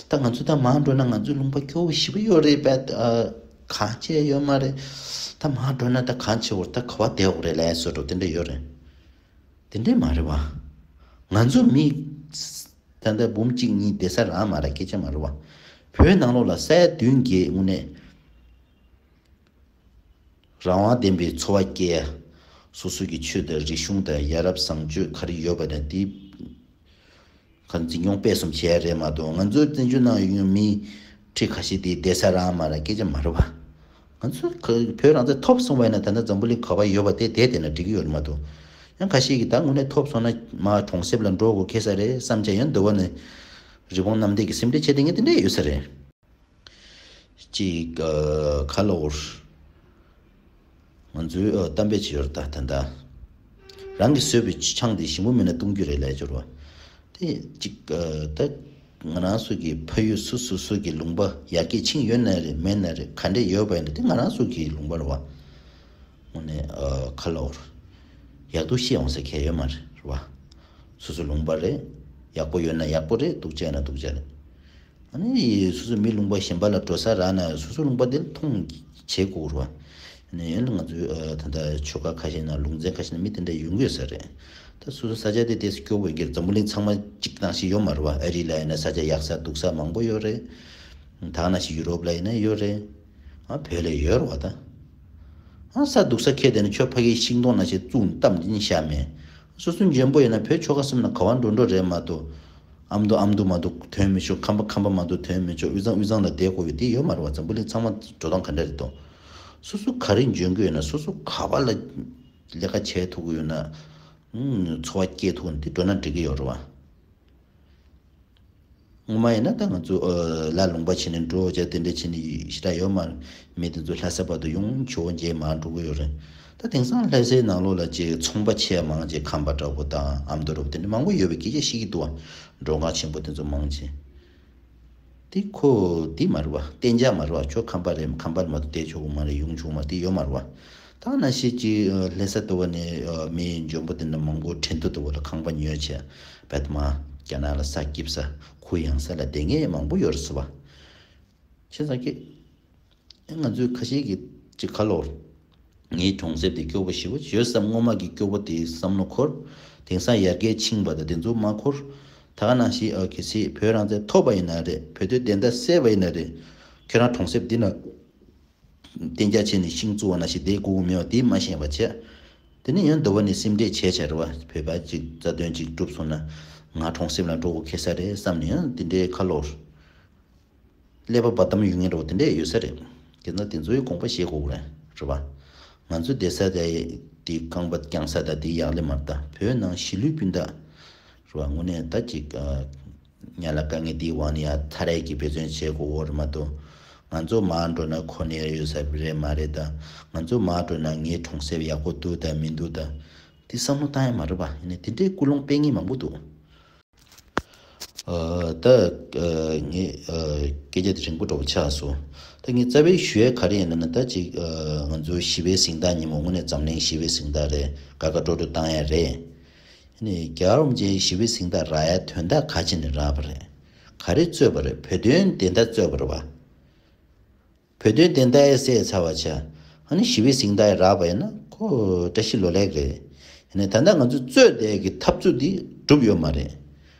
ད་ང་ཚོ་ད་མར་འགྲོ་ན་ང་ཚོའི་ལུང་པ་སྐྱོ་བོ་ཞེ་པོ་ཡོད་རེད་པས། ཨ། གང་བྱས་ཡོད་མ་རེད། ད་མར་འགྲོ་ན་ད་གང་བྱེད་འོར་ད་ག་བ་བསྡད་འོ་རེད་ལབ་བཟོ་འདྲ་དེ་འདྲ་ཡོད་རེད། དེ་འདྲས་མ་རེད་བ། ང་ཚོ་མི་ད་ལྟ་འབུམ་གཅིག་གཉིས་བསྡད་ས་རང་མ་རེད། སྐད་ཆ་མ་རེད་བ། བོད་ནང་ལོགས་ལ་ས་ཡ་བདུན་བརྒྱད་དངོས་གནས་རང་དབང་ལྡན་པའི་འཚོ་བ་སྐྱེལ་ཡ། སོ་སོ་གི་ཆོས་དང་རིག་གཞུང་དང་ཡ་རབས་བཟང་སྤྱོད་ག་རེ་ཡོད་པ་དང་དེ་ག་འཛིན་སྐྱོང་སྤེལ་གསུམ་བྱས་རེད་མ་གཏོགས། ང་ཚོའི་བཙན་བྱོལ་ནང་ཡོད་མི་ཁྲི་ཁ་ཤས་དེ་བསྡད་ས་རང་མ་རེད། སྐད་ཆ་མ་རེད་བ། ང་ཚོ་ག་བོད་རང་བཙན་ཐོབ་སོང་བ་ཡིན་ན་ད་ལྟ་འཛམ་བུ་གླིང་ག་པར་ཡོད་པ་དེ་བསྡད་བསྡད་ན་འགྲིག་གི་ཡོད་རེད་མ་གཏོགས། ཡང་ཁ་ཤས་ཀྱིས་ད་དངོས་གནས་ཐོབ་སོང་ན་མར་གྲོང་གསེབ་ལ་འགྲོ་དགོས་ཁེལ་ས་རེད་བསམ་བྱས་ཡང་འདི་བ་ནས་རི་བོང་གནམ་བདེ་གི་སེམས་ཁྲལ་བྱས་བསྡད་མཁན་དེ་འདྲས་ཡོད་ས་རེད། ཅིག་ཨ། ག་ལབ་དགོས་རེད། ང་ཚོའི་ཨ། གཏམ་དཔེ་ཅིག་ཡོད་རེད། ད་ད་ལྟ་རང་གིས་བཟོས་པའི་ཆང་དེ་ཞིམ་པོ་མིན་ན་བཏུང་རྒྱུ་རེད་ལབ་ཡ་ཅིག་ཡོད་རེད་བ། དེ་ཅིག་ཨ། ད་ང་རང་ཚོ་གི་ཕ་ཡུལ་སོ་སོ་སོ་གི་ལུང་པ་ཡར་རྒྱས་ཕྱིན་ཡོད་ན་རེད་མེད་ན་རེད། ག་འདྲས་ཡོད་པ་ཡིན་ན་དེ་ང་རང་ཚོ་གི་ལུང་པ་རེད་བ། དངོས་གནས་ཨ། ག་ལབ་དགོས་རེད། ཡག་སྡུག་ཤེས་འོང་ས་གལ་ཡོད་མ་རེད་རེད་བ། སོ་སོ་ལུང་པ་རེད། ཡག་པོ་ཡོད་ན་ཡག་པོ་རེད། སྡུག་ཅག་ཡོད་ན་སྡུག་ཅག་རེད། ཨ་ནི་སོ་སོ་མི་ལུང་པ་གཞན་པ་ལ་འགྲོ་ས་རག་ན་སོ་སོ་ལུང་པ་དེ་ལ་མཐོང་བྱེད་དགོས་རེད་བ། ནས་ཡིན་ང་ཚོའི་ཨ་ད་ལྟ་ཆོལ་ཁ་ཁ་ཤས་ན་ལུང་ཚན་ཁ་ཤས་ན་མི་དེ་འདྲ་ཡོང་གི་ཡོད་ས་རེད། ད་སོ་སོ་ས་ཆ་དེ་དེ་སྐྱོ་བོ་ཡིན་གྱི་འཛམ་བུ་གླིང་ཚང་མ་གཅིག་དང་ཞིག་ཡོད་མ་རེད་བ། ཨ་རི་ལ་ཡིན་ན་ས་ཆ་ཡག་ས་སྡུག་ས་མང་པོ་ཡོད་རེད། ད་ག་ནང་བཞིན་ཡུ་རོབ་ལ་ཡིན་ན་ཡོད་རེད། ཨ་བོད་ལ་ཡོད་རེད་བ་ད། ཨ་ས་སྡུག་ས་ཁྱེར་དེ་ནི་ཁྱོད་ཕ་གིའི་ཤིང་སྡོང་ནང་བཞིན་བཙུགས་གཏམ་ཅིན་ཤ་མེད། སོ་སོ་འཇོན་པོ་ཡིན་ན་བོད་ཆོལ་ཁ་གསུམ་ན་ག་བ་འགྲོ་འགྲོ་རེད་མ་གཏོགས། ཨ་མདོ་ཨ་མདོ་མ་གཏོགས་ཐོན་མི་ཆོག་ཁམས་པ་ཁམས་པ་མ་གཏོགས་ཐོན་མི་ཆོག་དབུས་གཙང་དབུས་གཙང་ལ་བསྡད་དགོས་ཡོད་དེ་ཡོད་མ་རེད་བ། འཛམ་བུ་གླིང་ཚང་མ་འགྲོ་སྟངས་ག་འདྲ་རེད་དོ། སོ་སོ་ག་རེ་འཇོན་གི་ཡོད་ན་སོ་སོ་ག་བ་ལ་ལས་ཀ་བྱེད་ཐུབ་གི་ཡོད་ན། ཨུམ་འཚོ་བ་སྐྱེལ་ཐུབ་ན་དེ་འགྲོ་ན་འགྲིག་གི་ཡོད་རེད་བ། སྔོན་མ་ཡིན་ན་ད་ང་ཚོ་ཨ་ལ་ལུང་པ་ཕྱིན་ནས་འགྲོ་བྱས་དེ་འདྲ་ཕྱིན་ནས་ཞེ་དྲག་ཡོད་མ་རེད། མི་དེ་ཚོ་ལྷ་ས་བར་དུ་ཡོང་ཇོ་བོ་མཇལ་མར་འགྲོ་གི་ཡོད་རེད། ད་དེང་སང་ལྷ་སའི་ནང་ལོགས་ལ་ཅིག་ཚོང་པ་ཆེ་མང་ཅིག་ཁམས་པ་འདྲ་པོ་དང་ཨ་མདོ་འདྲ་པོ་དེ་འདྲ་མང་པོ་ཡོད་པའི་སྐད་ཆ་བཤད་ཀྱི་འདུག་བ། མགྲོན་ཁང་ཆེན་པོ་དེ་ཚོ་མང་ཆེ། དེ་ཁོ་དེ་མ་རེད་བ། གཏན་འཇགས་མ་རེད་བ། ཁྱོད་ཁམས་པ་རེད། ཁམས་པ་མ་གཏོགས་བསྡད་ཆོག་གི་མ་རེད། ཡོང་ཆོག་མ་དེ་ཡོད་མ་རེད་བ། ད་ནང་བཞིན་གྱི་ལྷ་ས་ལྟ་བུ་ནས་མི་འཇོན་པོ་དེ་འདྲ་མང་པོ་ཁྲིན་ཏུ་ལྟ་བུ་ལ་ཁང་པ་ཉོས་བྱས་བད་མ་རྒྱ་ནག་ལ་ས་སྐྱིབས་ས་ཁུ་ཡངས་ས་ལ་བསྡད་མཁན་མང་པོ་ཡོད་རེད་ཟེར་བ། བྱས་ཙང་ཀྱི། ང་ཚོའི་ཁ་ཤས་ཀྱི་ཅིག་ཁ་ལོར། ངའི་གྲོང་གསེབ་དེ་སྐྱོ་པོ་ཞེ་པོ་ཡོད་བསམ་སྔོན་མ་གི་སྐྱོ་པོ་དེ་བསམ་བློ་འཁོར། དེང་སང་ཡར་རྒྱས་ཕྱིན་པ་དང་དེ་ཚོ་མ་འཁོར། ད་ག་ནང་བཞིན་ཨ་གལ་སྲིད་བོད་རང་བཙན་ཐོབ་པ་ཡིན་ན་རེད། བོད་དོན་བདེན་མཐའ་གསལ་བ་ཡིན་ན་རེད། ཁྱོད་རང་གྲོང་གསེབ་འདི་ན་གཏན་འཇགས་བྱས་ནས་ཤིང་བཙུགས་པ་ནང་བཞིན་བསྡད་དགོས་ཀྱི་མེད་པ་དེ་མ་ཤེས་པ་བྱས། དེ་ནས་ཡང་འདི་བ་ནས་སེམས་ཁྲལ་བྱས་བྱས་རེད་བ། བོད་པ་ཅིག་རྩ་དོན་ཅིག་བསྒྲུབས་སོང་ན་ང་གྲོང་གསེབ་ལ་འགྲོ་དགོས་ཁེལ་ས་རེད་བསམ་ནས་ཡང་དེ་འདྲའི་ཁ་ལོར། ཀླད་པ་འབར་གཏམ་ཡོད་མཁན་འདྲ་བོ་དེ་འདྲས་ཡོད་ས་རེད། དེ་ན་དེ་ཚོའི་དགོངས་པ་བཞེས་དགོས་རེད། རེད་པ། ང་ཚོ་བསྡད་ས་དེ་དེ་རྐང་པ་བརྐྱང་ས་དང་དེ་ཡག་ལེ་མ་རེད་ད། བོད་ནང་གཞིས་ལུས་སྤུན་ཟླ། རེད་པ། དངོས་གནས་ད་ཅིག་ཨ་ཉ་ལ་དཀའ་ངལ་དེའི་དབང་ནས་ཡ་ཐ་རས་ཀྱི་འབད་བརྩོན་བྱེད་དགོས་འོ་རེད་མ་གཏོགས། ང་ཚོ་མར་འགྲོ་ན་ཁོ་ནས་ཡོད་ས་རེད་མ་རེད་ད། ང་ཚོ་མར་འགྲོ་ན་ངའི་གྲོང་གསེབ་ཡག་པོ་འདུག་དང་མི་འདུག་དང་། དེ་བསམ་བློ་བཏང་ཡ་མ་རེད་པ། ཡིན་ནའི་དེ་འདྲའི་ཀུན་སློང་སྤེལ་མཁན་མང་པོ་འདུག་ཨ་ད་ཨ་ངས་ཨ་སྐད་ཆ་དེ་རིང་པོ་འདྲ་པོ་ཆགས་སོང་། ད་ངས་རྩ་བའི་ཞུ་ཡས་ག་རེ་ཡིན་ལབ་ན། ད་ཅིག་ཨ་ང་ཚོའི་ཞི་བའི་གཟེངས་རྟགས་ཉིན་མོ་དངོས་གནས་འཛམ་གླིང་ཞི་བའི་གཟེངས་རྟགས་རེད། དགའ་དགའ་སྤྲོ་སྤྲོ་བཏང་ཡ་རེད། ཨ་ནི་རྒྱལ་བ་རིན་པོ་ཆེའི་ཞི་བའི་གཟེངས་རྟགས་རག་ཡ་དོན་དག་ག་ཅི་ནས་རག་པ་རེད། ག་རེ་རྩོད་པ་རེད། བོད་དོན་བདེན་མཐའ་རྩོད་པ་རེད་པ། བོད་དོན་བདེན་མཐའ་ཡང་གསལ་ཚར་བ་ཆགས། ཨ་ནི་ཞི་བའི་གཟེངས་རྟགས་རག་པ་ཡིན་ན་ཁོ་བཀྲ་ཤིས་ལོ་ལེགས་རེད། ཡིན་ནའི་ད་ལྟ་ང་ཚོ་རྩོད་བསྡད་ཀྱི་འཐབ་རྩོད་འདི་འགྲུབ་ཡོད་མ་རེད།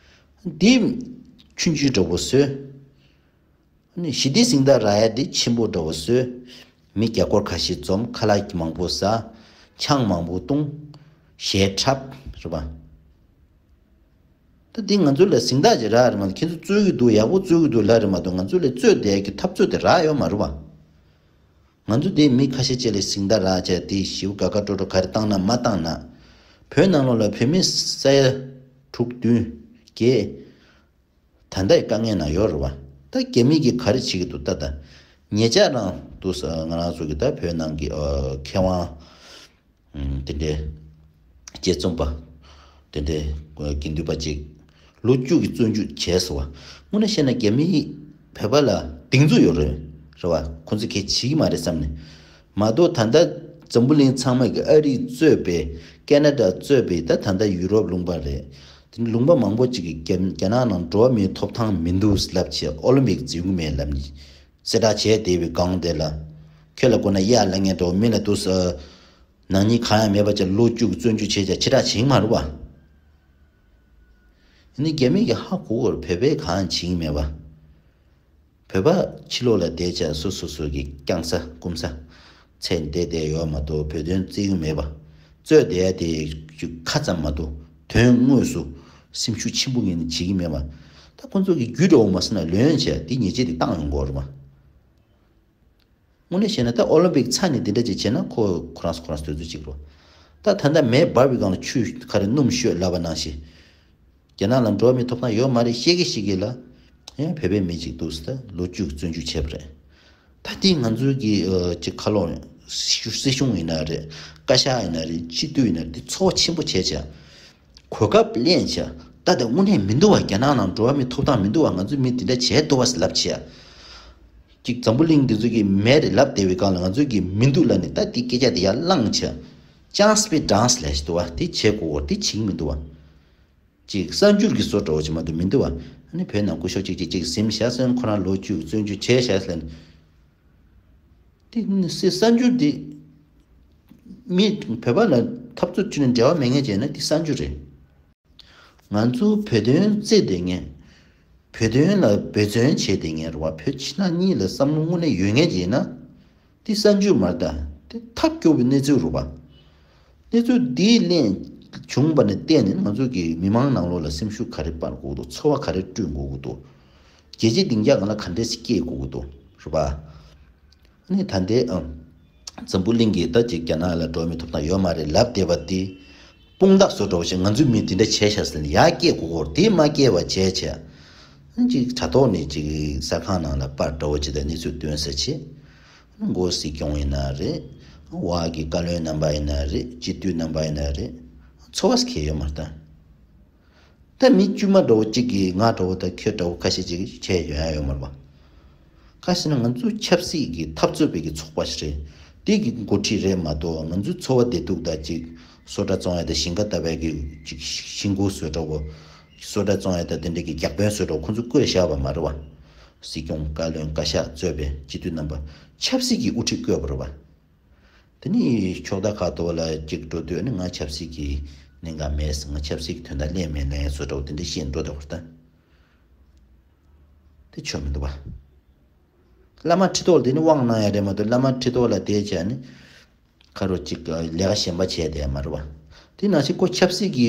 འདི་ཆུང་ཆུང་འདྲ་པོ་བཟོས། ཨ་ནི་ཞི་བདེའི་གཟེངས་རྟགས་རག་ཡ་འདི་ཆེན་པོ་འདྲ་པོ་བཟོས། མི་རྒྱ་སྒོར་ཁ་ཤས་འཛོམས། ཁ་ལག་མང་པོ་ཟ། ཆང་མང་པོ་བཏུང་། གཞས་འཁྲབ། རེད་པ། ད་འདི་ང་ཚོ་ལ་གཟེངས་རྟགས་ཅིག་རག་རེད་མ་གཏོགས། ཁྱེད་ཚོ་རྩོད་ཀྱི་འདུག་ཡག་པོ་རྩོད་ཀྱི་འདུག་ལབ་རེད་མ་གཏོགས། ང་ཚོ་ལ་རྩོད་བསྡད་ཀྱི་འཐབ་རྩོད་དེ་རག་ཡོད་མ་རེད་པ། ང་ཚོ་འདི་མི་ཁ་ཤས་ཅིག་ལ་གཟེངས་རྟགས་རག་བྱས་དེ་ཞེ་པོ་དགའ་དགའ་སྤྲོ་སྤྲོ་ག་རེ་བཏང་ན་མ་བཏང་ན། བོད་ནང་ལོགས་ལ་བོད་མི་ས་ཡ་དྲུག་བདུན་བརྒྱད་ད་ལྟའི་དཀའ་ངལ་ནང་ཡོད་རེད་པ། ད་རྒྱ་མི་གིས་ག་རེ་བྱེད་ཀྱི་འདུག་ད་ད་ཉེ་ཆར་རང་འདུག་ས་ང་རང་ཚོ་གི་ད་བོད་ནང་གི་ཨ་མཁས་དབང་། ཨུམ། དེ་འདྲའི་དཔྱད་རྩོམ་པ། དེ་འདྲའི་དགེ་འདུན་པ་ཅིག་ལོ་བཅུ་གི་བཙོན་འཇུག་བྱས་སོང་བ། དངོས་གནས་བཤད་ན་རྒྱ་མིས་བོད་པ་ལ་སྡིགས་མཛུབ་ཡོད་རེད། རེད་བ། ཁོ་ཚོས་གལ་བྱེད་ཀྱི་མ་རེད་བསམ་ནས། མ་གཏོགས་ད་ལྟ་འཛམ་བུ་གླིང་ཚང་མ་གི་ཨ་རིས་གཙོས་པའི་ཀེ་ན་ཌ་གཙོས་པའི་ད་ད་ལྟ་ཡུ་རོབ་ལུང་པ་རེད། དེ་ནས་ལུང་པ་མང་པོ་ཅིག་གིས་རྒྱ་རྒྱ་ནག་ནང་འགྲོ་བ་མིའི་ཐོབ་ཐང་མི་འདུག་ལབ་བྱས་ཨོ་ལིམ་པིག་འཛིན་གྱི་མེད་ལབ་ནས་གསལ་བསྒྲགས་བྱས་བསྡད་པའི་སྒང་དེ་ལ། ཁྱོད་ལ་དགོས་ན་གཡག་ལབ་མཁན་འདྲ་བོ་མི་ལ་འདུག་ས། ནག་ཉེས་གང་ཡང་མེད་པ་ཅིག་ལོ་བཅུ་གི་བཙོན་འཇུག་བྱས་ཀྱང་ཕྱི་བསྒྲགས་བྱེད་ཀྱི་མ་རེད་བ། ཡིན་ནའི་རྒྱ་མི་གིས་ཧ་གོ་གི་རེད། བོད་པས་གང་ཡང་བྱེད་ཀྱི་མེད་པ། བོད་པ་ཕྱི་ལོགས་ལ་བསྡད་བྱས་སོ་སོ་སོ་གི་བསྐྱངས་ས་སྐུམ་ས་ཚད་བསྡད་བསྡད་ཡོད་མ་གཏོགས་བོད་དོན་བརྩི་གི་མེད་པ། རྩོད་བསྡད་ཡ་དེ་ཁ་ཙམ་མ་གཏོགས་དོན་དངོས་སུ་སེམས་ཤུགས་ཆེན་པོ་ངེས་ནས་བྱེད་ཀྱི་མེད་པ། ད་ཁོ་ཚོ་གི་རྒྱུ་འདྲ་བོ་མ་ཟིན་ན་ལོན་བྱས་དེ་ཉེས་ཆད་དེ་བཏང་ཡོང་གི་རེད་བ། དངོས་གནས་བཤད་ན་ད་ཨོ་ལིམ་པིག་ཚར་ནས་འདི་འདྲ་ཅིག་བྱས་ན་ཁོ་ཁོ་རང་ཁོ་རང་དུས་ཚོད་ཅིག་རོ། ད་ད་ལྟ་མེ་འབར་བའི་སྒང་ལ་ཆུ་ག་རེ་སྣུམ་ཤོད་ལབ་པ་ནང་བཞིན། རྒྱ་ནག་ལ་འགྲོ་བ་མིའི་ཐོབ་ཐང་ཡོད་མ་རེད་ཤེས་ཀྱི་ཤེས་ཀྱི་ལ། ཡང་བོད་པའི་མི་གཅིག་འདུག་ཟེར་ད་ལོ་བཅུ་གི་བཙོན་འཇུག་བྱས་པ་རེད། ད་དེ་ང་ཚོའི་གི་ཨ་ཅིག་ཁ་ལོ་སྲིད་སྲིད་གཞུང་ཡིན་ན་རེད། བཀའ་ཤག་ཡིན་ན་རེད། སྤྱི་འཐུས་ཡིན་ན་རེད། འདི་ཚོགས་ཆེན་པོ་བྱས་བྱས། གོ་སྐབས་ལེན་བྱས། ད་དེ་དངོས་གནས་མི་འདུག་བ། རྒྱ་ནག་ནང་འགྲོ་བ་མིའི་ཐོབ་ཐང་མི་འདུག་བ། ང་ཚོའི་མི་འདི་འདྲ་བྱས་འདུག་བ་ཟེར་ལབ་བྱས། ཅིག་འཛམ་བུ་གླིང་འདི་ཚོ་གིས་མེད་རེད་ལབ་བསྡད་པའི་སྒང་ལ་ང་ཚོ་གིས་མི་འདུག་ལབ་ནས་ད་དེ་སྐད་ཆ་དེ་ཡར་བསླངས་བྱས། ཅང་སྤེ་དྲང་སླེ་ཞིག་འདུག་བ། དེ་བྱེད་དགོས་བ། དེ་བྱེད་ཀྱི་མི་འདུག་བ། ཅིག་གསར་འགྱུར་གྱི་བཟོ་འདྲ་བོ་ཅིག་མ་གཏོགས་མི་འདུག་བ། ཨ་ནི་བོད་ནང་སྐུ་ཞབས་ཅིག་ཅིག་ཅིག་ཟིན་བཞག་ཟེར་ཁོ་རང་ལོ་བཅུ་བཙོན་འཇུག་བྱས་བཞག་ཟེར། དེ་གསར་འགྱུར་དེ་ མི་བོད་པ་ལ་འཐབ་རྩོད་བྱས་ནས་འབྲེལ་བ་མེད་མཁན་བྱས་ན་དེ་གསར་འགྱུར་རེད། ང་ཚོ་བོད་དོན་རྩོད་བསྡད་མཁན། བོད་དོན་ལ་འབད་བརྩོན་བྱས་བསྡད་མཁན་རེད་བ། བོད་ཕྱི་ནང་གཉིས་ལ་བསམ་བློ་དངོས་གནས་ཡོད་མཁན་བྱས་ན། དེ་གསར་འགྱུར་མ་རེད་ད། དེ་ཐབས་སྐྱོ་བའི་གནས་ཚུལ་རེད་བ། གནས་ཚུལ་འདི་ལན་བྱུང་བ་ནས་བལྟས་ནས་ང་ཚོ་གི་མི་མང་ནང་ལོགས་ལ་སེམས་ཤུགས་ག་རེ་སྤར་དགོས་འདུག་ཚོར་བ་ག་རེ་བསྐྲུན་དགོས་ཀྱི་འདུག་རྒྱལ་སྤྱིའི་སྡིངས་ཆ་སྒང་ལ་ག་འདྲས་སེ་སྐྱེལ་དགོས་ཀྱི་འདུག་རེད་བ། ཨ་ནི་ད་ལྟའི་ཨ། འཛམ་བུ་གླིང་གི་ད་ཅིག་རྒྱ་ནག་ལ་འགྲོ་མི་ཐོབ་ཐང་ཡོད་མ་རེད་ལབ་བསྡད་པ་དེ། དཔུང་རྟགས་བཟོ་འདྲ་བོ་ཞིག་ང་ཚོས་མི་དེ་འདྲ་བྱས་ཤག་ཟེར་ནས་ཡར་སྐྱེལ་དགོས་ཀྱི་རེད། དེ་མ་སྐྱེལ་བ་བྱས་བྱས། ཨ་ནི་ཅིག་དྲ་ཐོག་ནས་ཅིག་གསར་ཁང་ནང་ལ་པར་འདྲ་བོ་ཅིག་དང་གནས་ཚུལ་བཏོན་ས་བྱས། མགོ་སྲིད་སྐྱོང་ཡིན་ན་རེད། བར་གྱི་བཀའ་བློན་རྣམ་པ་ཡིན་ན་རེད། སྤྱི་འཐུས་རྣམ་པ་ཡིན་ན་རེད། ཚོར་བ་ཟེར་མཁན་ཡོད་མ་རེད་ད། ད་མི་དཀྱུས་མ་འདྲ་བོ་གཅིག་གིས་ང་འདྲ་བོ་དང་ཁྱོད་འདྲ་བོ་ཁ་ཤས་ཅིག་བྱས་ཡོང་ཡ་ཡོད་མ་རེད་པ། ག་ཟེར་ན་ང་ཚོ་ཆབ་སྲིད་ཀྱི་འཐབ་རྩོད་པའི་གི་ཚོགས་པ་ཞིག་རེད། དེ་གི་འགོ་ཁྲིད་རེད་མ་གཏོགས། ང་ཚོའི་འཚོ་བ་བདེ་སྡུག་དང་ཅིག་སོ་ཊ་བཙོང་ཡ་དང་ཞིང་ཁ་བཏབ་པའི་གི་ཅིག་ཤིང་སྒོ་བཟོ་འདྲ་བོ། སོ་ཊ་བཙོང་ཡ་དང་དེ་འདྲའི་གི་རྒྱག་དཔོན་བཟོ་འདྲ་བོ་ཁོང་ཚོས་བསྐོས་བཞག་པ་མ་རེད་པ། སྲིད་སྐྱོང་བཀའ་བློན་བཀའ་ཤག་གཙོས་པའི་སྤྱི་འཐུས་རྣམ་པ་ཆབ་སྲིད་ཀྱི་དབུ་ཁྲིད་བསྐོས་པ་རེད་པ། དེ་ནས་ཕྱོགས་མཐའ་ཁག་ཏུ་ལ་གཅིག་འགྲོ་དུས་ནི་ང་ཆབ་སྲིད་ཀྱི་གནད་འགག་མེད། ང་ཆབ་སྲིད་ཀྱི་དོན་དག་གླེང་མེད་ལབ་ཡ་བཟོ་འདྲ་བོ་དེ་འདྲ་བཤད་འགྲོ་འདུག་པ་ད། དེ་ཆོ་མི་འདུག་པ། བླ་མ་ཁྲི་ཐོག་ལ་དེ་ནི་དབང་གནང་ཡ་རེད་མ་གཏོགས། བླ་མ་ཁྲི་ཐོག་ལ་བསྡད་བྱས་ནི་ཁ་རོག་ཅིག་ལས་ཀ་གཞན་པ་བྱས་བསྡད་ཡ་མ་རེད་པ། དེ་ནང་བཞིན་ཁོ་ཆབ་སྲིད་ཀྱི་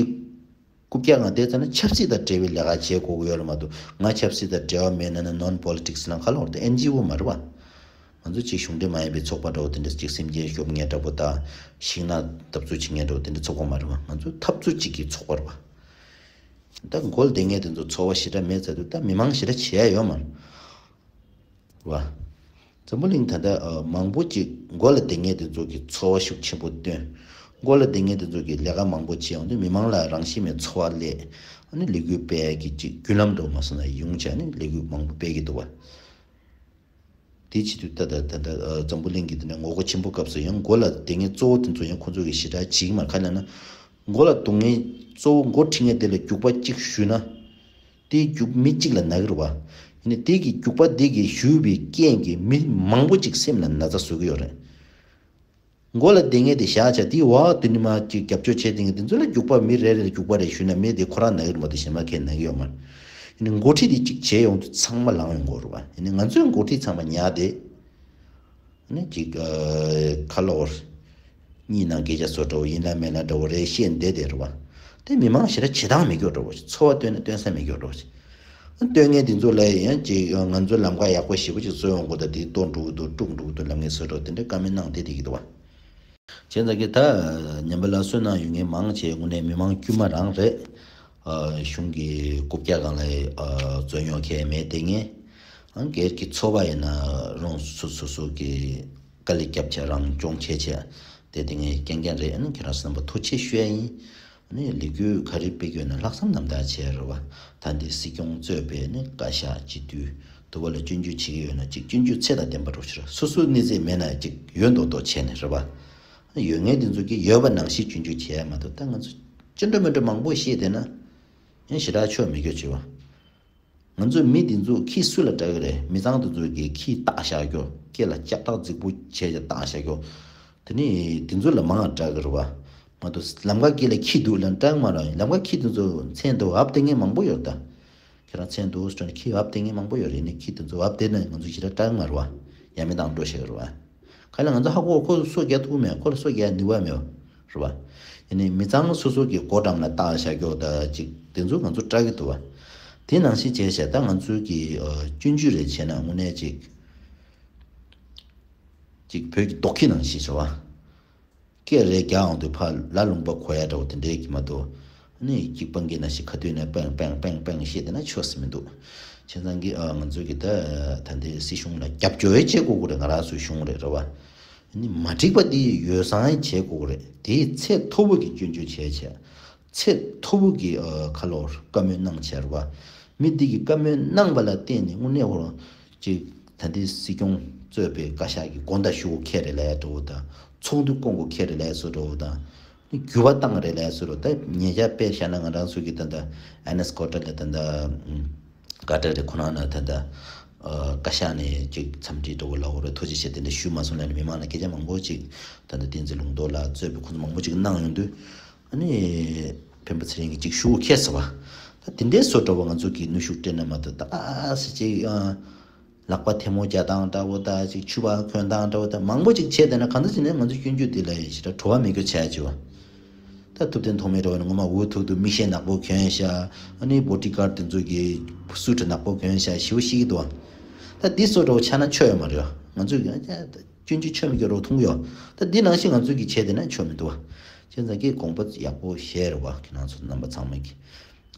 རྐུབ་བཀྱག་ནང་བསྡད་ཙང་ན་ཆབ་སྲིད་དང་འབྲེལ་བའི་ལས་ཀ་བྱེད་དགོས་ཀྱི་ཡོད་རེད་མ་གཏོགས། ང་ཆབ་སྲིད་དང་འབྲེལ་བ་མེད་ན་ན་ནོན་པོ་ལི་ཊིག་སི་ལབ་ཁ་ལོག་དེ་ཨེན་ཇི་ཨོ་མ་རེད་པ། ང་ཚོ་ཅིག་གཞུང་འབྲེལ་མ་ཡིན་པའི་ཚོགས་པ་འདྲ་བོ་དེ་འདྲ་ཅིག་སེམས་ཅན་སྐྱོབ་མཁན་འདྲ་བོ་དང་། ཤིང་ནགས་འཐབ་རྩོད་བྱེད་མཁན་འདྲ་བོ་དེ་འདྲ་ཚོགས་པ་མ་རེད་པ། ང་ཚོ་འཐབ་རྩོད་ཅིག་གི་ཚོགས་པ་རེད་པ། ད་མགོ་ལ་བསྡད་མཁན་དེ་ཚོ་ཚོར་བ་ཞེ་དྲག་མེད་ཚར་དུས་ད་མི་མང་ཞེ་དྲག་བྱེད་ཡ་ཡོད་མ་རེད་པ། འཛམ་བུ་གླིང་ད་ལྟ་ཨ་མང་པོ་ཅིག་མགོ་ལ་བསྡད་མཁན་དེ་ཚོ་གི་ཚོར་བ་ཤུགས་ཆེན་པོ་བཏོན། མགོ་ལ་བསྡད་མཁན་དེ་ཚོ་གི་ལས་ཀ་མང་པོ་བྱས་ཡོང་དུས་མི་མང་ལ་རང་བཞིན་མེད་ཚོར་བ་སླེབས། ཨ་ནི་ལས་འགུལ་སྤེལ་ཡ་གི་ཅིག་བརྒྱུད་ལམ་འདྲ་བོ་མ་སོང་ན་ཡོང་བྱས་ནི་ལས་འགུལ་མང་པོ་སྤེལ་གྱི་འདུག་པ། དེ་བྱེད་དུས་ད་ལྟ་ད་ལྟ་ཨ་འཛམ་བུ་གླིང་གི་དེ་ནས་ངོ་རྒོལ་ཆེན་པོ་སྐབས་སུ་ཡང་མགོ་ལ་བསྡད་མཁན་གཙོ་བོ་དེ་ཚོ་ཡང་ཁོ་ཚོ་གི་ཞེ་དྲག་བྱེད་ཀྱི་མ་རེད། ག་རེ་ལབ་ན། མགོ་ལ་སྡུག་བསྔལ་གཙོ་བོ་མགོ་འཁྲིད་མཁན་དེ་ལ་རྒྱུག་པ་གཅིག་གཞུས་ན། དེའི་རྒྱུག་མི་གཅིག་ལ་ན་གི་རེད་པ། ཡིན་ནའི་དེ་གི་རྒྱུག་པ་དེ་གི་གཞུས་པའི་རྐྱེན་གྱིས་མི་མང་པོ་གཅིག་སེམས་ལ་ན་ཚ་བཟོ་གི་ཡོད་རེད། མགོ་ལ་བསྡད་མཁན་དེ་བཞག་བྱས་དེའི་འོག་དེ་ནི་མ་ཅིག་རྒྱབ་སྐྱོར་བྱས་བསྡད་མཁན་དེ་ཚོ་ལ་རྒྱུག་པ་མི་རེ་རེ་ལ་རྒྱུག་པ་རེ་གཞུས་ན་མི་དེ་ཁོ་རང་ན་གི་རེད་མ་གཏོགས་གཞན་པ་གས་ན་གི་ཡོད་མ་རེད། ཡིན་ནའི་འགོ་ཁྲིད་དེ་གཅིག་བྱས་ཡོང་དུས་ཚང་མ་ལངས་ཡོང་གི་རེད་པ། ཡིན་ནའི་ང་ཚོའི་འགོ་ཁྲིད་ཚང་མ་ཉར་ཏེ། ནི་ཅིག་ཨ་ཁ་ལོ་བར་གཉིས་ནང་སྐད་ཆ་བཟོ་འདྲ་བོ་ཡིན་ན་མིན་ན་འདྲ་བོ་རེ་བཤད་བསྡད་དེ་རེད་པ། དེ་མི་མང་ཞེ་དྲག་བྱེད་སྟངས་མེད་རྒྱུ་འདྲ་བོ་ཞིག་ཚོར་བ་བཏོན་ན་བཏོན་ས་མེད་རྒྱུ་འདྲ་བོ་ཞིག་བཏོན་མཁན་དེ་ཚོ་ལ་ཡང་ཅིག་ང་ཚོ་ལམ་ཁ་ཡག་པོ་ཞེ་པོ་ཅིག་བཟོ་ཡོང་གི་འདུག་ད་དེ་གཏོར་འགྲོ་གི་འདུག་དཀྲུག་འགྲོ་གི་འདུག་ལབ་མཁན་བཟོ་འདྲ་བོ་དེ་འདྲ་བཀའ་མོལ་གནང་བསྡད་བསྡད་ཀྱི་འདུག་པ། བྱས་ཙང་གི་ད་ཉམས་པ་ལ་སུན་སྣང་ཡོད་མཁན་མང་ཆེ་དངོས་གནས་མི་མང་དཀྱུས་མ་རང་རེད། ཨ་གཞུང་གི་རྐུབ་བཀྱག་སྒང་ལ་ཨ་རྩོད་རྙོག་གས་མེད་བསྡད་མཁན། ཨ་སྒེར་གྱི་ཚོར་བ་ཡིན་ན་རང་སོ་སོ་སོ་གི་དཀའ་ལས་བརྒྱབ་བྱས་རང་སྐྱོང་བྱས་བྱས་བསྡད་བསྡད་མཁན་རྐྱང་རྐྱང་རེད། ཨ་ནི་ཁྱེད་རང་ཚོ་རྣམ་པ་ཐུགས་རྗེ་ཆེ་ཞུ་ཡ་ཡིན། ཨ་ནི་ལས་འགུལ་ག་རེ་སྤེལ་གྱི་ཡོད་ན་ལྷག་བསམ་རྣམ་དག་བྱས་རེད་པ། ད་འདི་སྲིད་སྐྱོང་གཙོས་པའི་ནི་བཀའ་ཤག་སྤྱི་འཐུས་དེ་བ་ལ་སྐྱོན་བརྗོད་བྱེད་ཀྱི་ཡོད་ན་ཅིག་སྐྱོན་བརྗོད་ཚད་དང་ལྡན་པ་འདྲ་བོ་ཞིག་རེད། སོ་སོའི་གནས་ཚད་མེད་ན་ཅིག་ཡོད་མདོག་མདོག་བྱས་ནས་རེད་པ། ཡོད་མཁན་དེ་ཚོ་གིས་ཡོད་པ་ནང་བཞིན་སྐྱོན་བརྗོད་བྱས་ཡ་མ་གཏོགས། ད་ང་ཚོ་ཅི་འདྲ་མི་འདྲ་མང་པོ་བཤད་བསྡད་ན་ཡང་ཞེ་དྲག་ཆོ་མི་རྒྱུ་བྱེད་པ། ང་ཚོ་མི་དེ་ཚོ་ཁྱི་སུ་ལ་སྐྲག་གི་རེད། མི་ཚང་དེ་ཚོ་གིས་ཁྱི་བཏགས་བཞག་རྒྱུ། སྐེ་ལ་ལྕགས་ཐག་རྫིག་པོ་བྱས་བྱས་བཏགས་བཞག་རྒྱུ། དེ་ནི་དེ་ཚོ་ལ་མང་སྐྲག་གི་རེད་པ། མ་གཏོགས་ལམ་ཁ་དཀྱིལ་ལ་ཁྱི་འདུག་ལབ་སྐྲག་མ་རེད། ལམ་ཁ་ཁྱི་དེ་ཚོ་མཚན་དུ་བབས་བསྡད་མཁན་མང་པོ་ཡོད་ད། ཁྱེད་རང་མཚན་འདུག་ཟེར་ནས་ཁྱི་བབས་བསྡད་མཁན་མང་པོ་ཡོད་རེད། ནི་ཁྱི་དེ་ཚོ་བབས་བསྡད་ན་ང་ཚོ་ཞེ་དྲག་སྐྲག་མ་རེད་པ། ཡ་མེད་བཏང་འགྲོ་ཤེས་རེད་པ། ག་ལ་ང་ཚོ་ཧ་གོ། ཁོ་ལ་སོ་རྒྱག་ཐུབ་མེད། ཁོ་ལ་སོ་རྒྱག་ནུས་པ་མེད་པ་རེད་པ། ཡིན་ནའི་མི་ཚང་སོ་སོ་གི་སྒོ་འགྲམ་ལ་བཏགས་བཞག་རྒྱུ་ད་ཅིག་དེ་ཚོ་ང་ཚོ་སྐྲག་གི་འདུག་པ། དེ་ནང་བཞིན་བྱས་བྱས་ད་ང་ཚོ་གི་ཨ་སྐྱོན་བརྗོད་རེ་བྱས་ན་དངོས་གནས་ཅིག་ཅིག་བོད་ཀྱི་རྡོག་ཁྱི་ནང་བཞིན་བྱས་པ། སྐད་རེ་རྒྱག་ཡོང་དུས་ཕར་ལ་ལུང་པ་གོ་ཡ་འདྲ་བོ་དེ་འདྲའི་གི་མ་གཏོགས། ཨ་ནི་གཅིག་སྤང་གི་ན་ཞིག་ཁ་ཐུག་ནས་པེང་པེང་པེང་པེང་བཤད་བསྡད་ན་ཆོག་ས་མི་འདུག་བྱས་ཙང་གི་ཨ་ང་ཚོ་གི་ད་ད་ལྟའི་སྲིད་གཞུང་ལ་རྒྱབ་སྐྱོར་བྱེད་དགོས་ཀྱི་རེད། ང་རང་ཚོའི་གཞུང་རེད་རེད་པ། ཨ་ནི་མ་འགྲིག་པ་དེ་ཡོ་བསྲང་བྱེད་དགོས་ཀྱི་རེད། དེའི་ཚད་མཐོ་པོ་གི་སྐྱོན་བརྗོད་བྱས་བྱས། ཚད་མཐོ་པོ་གི་ཨ་ཁ་ལོ་བཀའ་མོལ་གནང་བྱས་རེད་པ། མི་འདི་གིས་བཀའ་མོལ་གནང་བ་ལ་བརྟེན་ནས་དངོས་གནས་ཧོ་ཅིག་ད་ལྟའི་སྲིད་སྐྱོང་གཙོས་པའི་བཀའ་ཤག་གི་དགོང་དག་ཞུ་སྒོ་ཁྱེར་རེད་ལབ་ཡ་འདྲ་བོ་དང་། ཚོགས་འདུ་སྐོང་སྒོ་ཁྱེར་རེད་ལབ་ཡ་བཟོ་འདྲ་བོ་དང་། འགྱུར་བ་བཏང་རེད་ལབ་ཡ་བཟོ་འདྲ་བོ། ད་ཉེ་ཆར་དཔེ་བཞག་ན་ང་རང་ཚོ་གི་ད་ལྟ་ཨེ་ནེས་ཀོ་ཊ་ལ་ད་ལྟ་ཀ་ཊར་རེད། ཁོ་རང་ལ་ད་ལྟ་ ཨ་བཀའ་ཤག་ནས་ཅིག་འཚམས་འདྲི་འདྲ་བོ་ལབ་དགོས་རེད། ཐུགས་རྗེ་ཆེ་དེ་འདྲ་ཞུས་མ་སོང་ལབ་ནས་མི་མང་ལ་སྐད་ཆ་མང་པོ་ཅིག་ད་ལྟ་བསྟན་འཛིན་ལུང་རྟོགས་ལགས་གཙོས་པའི་ཁོང་ཚོ་མང་པོ་ཅིག་གནང་ཡོང་དུས། ཨ་ནི་སྤེན་པ་ཚེ་རིང་གིས་ཅིག་ཞུ་ཁེལ་ཟེར་བ། ད་དེ་འདྲའི་བཟོ་འདྲ་བོ་ང་ཚོ་གིས་ནུས་ཤུགས་སྤྲད་ན་མ་གཏོགས། ད་ཨ་སི་ཅིག་ཨ་ལག་པ་ཐལ་མོ་སྦྱར་སྟངས་འདྲ་བོ་དང་། ཅིག་ཕྱུ་པ་གོན་སྟངས་འདྲ་བོ་དང་། མང་པོ་ཅིག་བྱས་བསྡད་ན་གང་འདྲ་བྱས་ནས་ང་ཚོ་སྐྱོན་བརྗོད་འདི་ལ་ཡང་ཞེ་དྲག་བྲོ་བ་མེད་རྒྱུ་བྱས་བྱས་བ། ད་ཐུབ་བསྟན་ཐོགས་མེད་འདྲ་བོ་ནི་ངོ་མ་འུ་ཐུག་ཏུ་མིག་ཤེལ་ནག་པོ་གྱོན་ཤག་ཨ་ནི་བོ་ཌི་གཱཌ་དེ་ཚོ་གིས་སུ་ཊི་ནག་པོ་གྱོན་ཤག་ཞེ་པོ་བཤད་ཀྱི་འདུག་བ། ད་འདི་བཟོ་འདྲ་བོ་ཆགས་ན་ཆོ་ཡོད་མ་རེད་བ། ང་ཚོས་ཀྱང་སྐྱོན་བརྗོད་ཆོ་མེད་རྒྱུ་འདྲ་བོ་མཐོང་གི་ཡོད། ད་འདི་ནང་བཞིན་ང་ཚོས་ཀྱིས་བྱས་བསྡད་ན་ཆོ་མི་འདུག་བ། བྱས་ཙང་གི་དགོངས་པ་ཡག་པོ་བཞེས་རོགས་བ། ཁྱེད་རང་ཚོ་རྣམ་པ་ཚང་མ་གིས།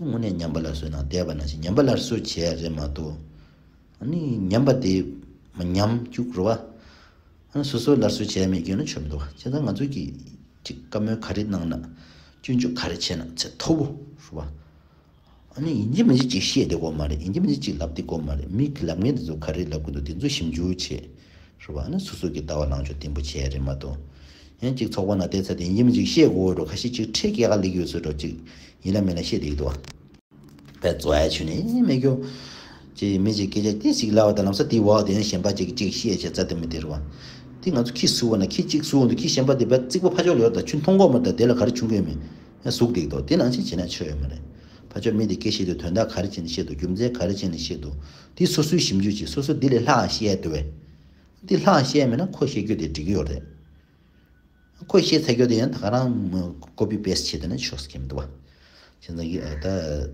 དངོས་གནས་ཉམས་པ་སླར་གསོའི་ནང་བསྡད་པ་ནང་བཞིན་ཉམས་པ་སླར་གསོ་བྱས་རེད་མ་གཏོགས། ཨ་ནི་ཉམས་པ་དེ་མ་ཉམས་བཅུག་རོགས་བ། ཨ་ནི་སོ་སོ་སླར་གསོ་བྱས་མེད་རྒྱུ་ན་ཆོ་མི་འདུག་བ། བྱས་ཙང་ང་ཚོས་ཀྱིས་ཅིག་བཀའ་མོལ་ག་རེ་གནང་ན། སྐྱོན་བརྗོད་ག་རེ་བྱས་ན་ཚད་མཐོ་པོ་རོགས་བ། ཨ་ནི་ཡིན་གཅིག་མིན་གཅིག་ཅིག་བཤད་བསྡད་དགོས་མ་རེད། ཡིན་གཅིག་མིན་གཅིག་ཅིག་ལབ་བསྡད་དགོས་མ་རེད། མི་གི་ལབ་མཁན་དེ་ཚོ་ག་རེ་ལབ་ཀྱི་འདུག་དེ་ཚོ་ཞིབ་འཇུག་བྱེད། རེད་བ། ཨ་ནི་སོ་སོ་གི་ལྟ་བ་ལངས་ཕྱོགས་བརྟན་པོ་བྱས་རེད་མ་གཏོགས། ཡང་ཅིག་ཚོགས་པ་ནང་བསྡད་ཚར་དེ་ཡིན་གཅིག་མིན་གཅིག་བཤད་དགོས་འགྲོ། ཁ་ཤས་ཅིག་ཁྲེལ་སྐྱེ་ག་ལེགས་ཡོད་ཚོད་འགྲོ། ཅིག་ཡིན་ལ་མིན་ལ་བཤད་བསྡད་ཀྱི་འདུག་བ། བས་རྩོ་ཡ་ཆུ་ནས་མེད་རྒྱུ། ཅིག་མི་ཅིག་སྐད་ཆ་ཏི་ཞིག་ལབ་པ་དང་ལམ་སང་དེའི་འོག་དེ་ཡང་གཞན་པ་ཅིག་གིས་ཅིག་བཤད་བྱས་རྩ་དེ་མི་དེ་རེད་བ། དེ་ང་ཚོ་ཁྱི་སུ་བ་ན་ཁྱི་གཅིག་སུ་འོང་དུས་ཁྱི་གཞན་པ་དེ་བས་རྩིག་པ་ཕར་ཕྱོགས་ལ་ཡོད་ད་ཆུ་མཐོང་གོ་མ་ད་དེ་ལ་ག་རེ་བྱུང་གི་མིན། ཡང་ཟུག་བསྡད་ཀྱི་འདུག་དེ་ནང་བཞིན་བྱས་ན་ཆོ་ཡོད་མ་རེད། ཕར་ཕྱོགས་མི་དེ་སྐད་བཤད་དུས་དོན་དག་ག་རེ་བྱས་ནས་བཤད་འདུག་རྒྱུ་མཚན་ག་རེ་བྱས་ནས་བཤད་འདུག་དེ་སོ་སོའི་ཞིབ་འཇུག་བྱེད། སོ་སོ་དེ་ལས་ལྷག་བཤད་འདུག་བས། དེ་ལྷག་བཤད་མེད་ན་ཁོ་བཤད་རྒྱུ་དེ་འགྲིག་གི་ཡོད་རེད། ཁོས་བཤད་ཚར་རྒྱུ་དེ་ཡང་ད་ག་རང་ཀོ་པི་པེ་སི་ཊི་བྱས་བསྡད་ན་ཆོག་ས་ཁེལ་མི་འདུག་བ། བྱས་ཙང་གི་ཨ་ད་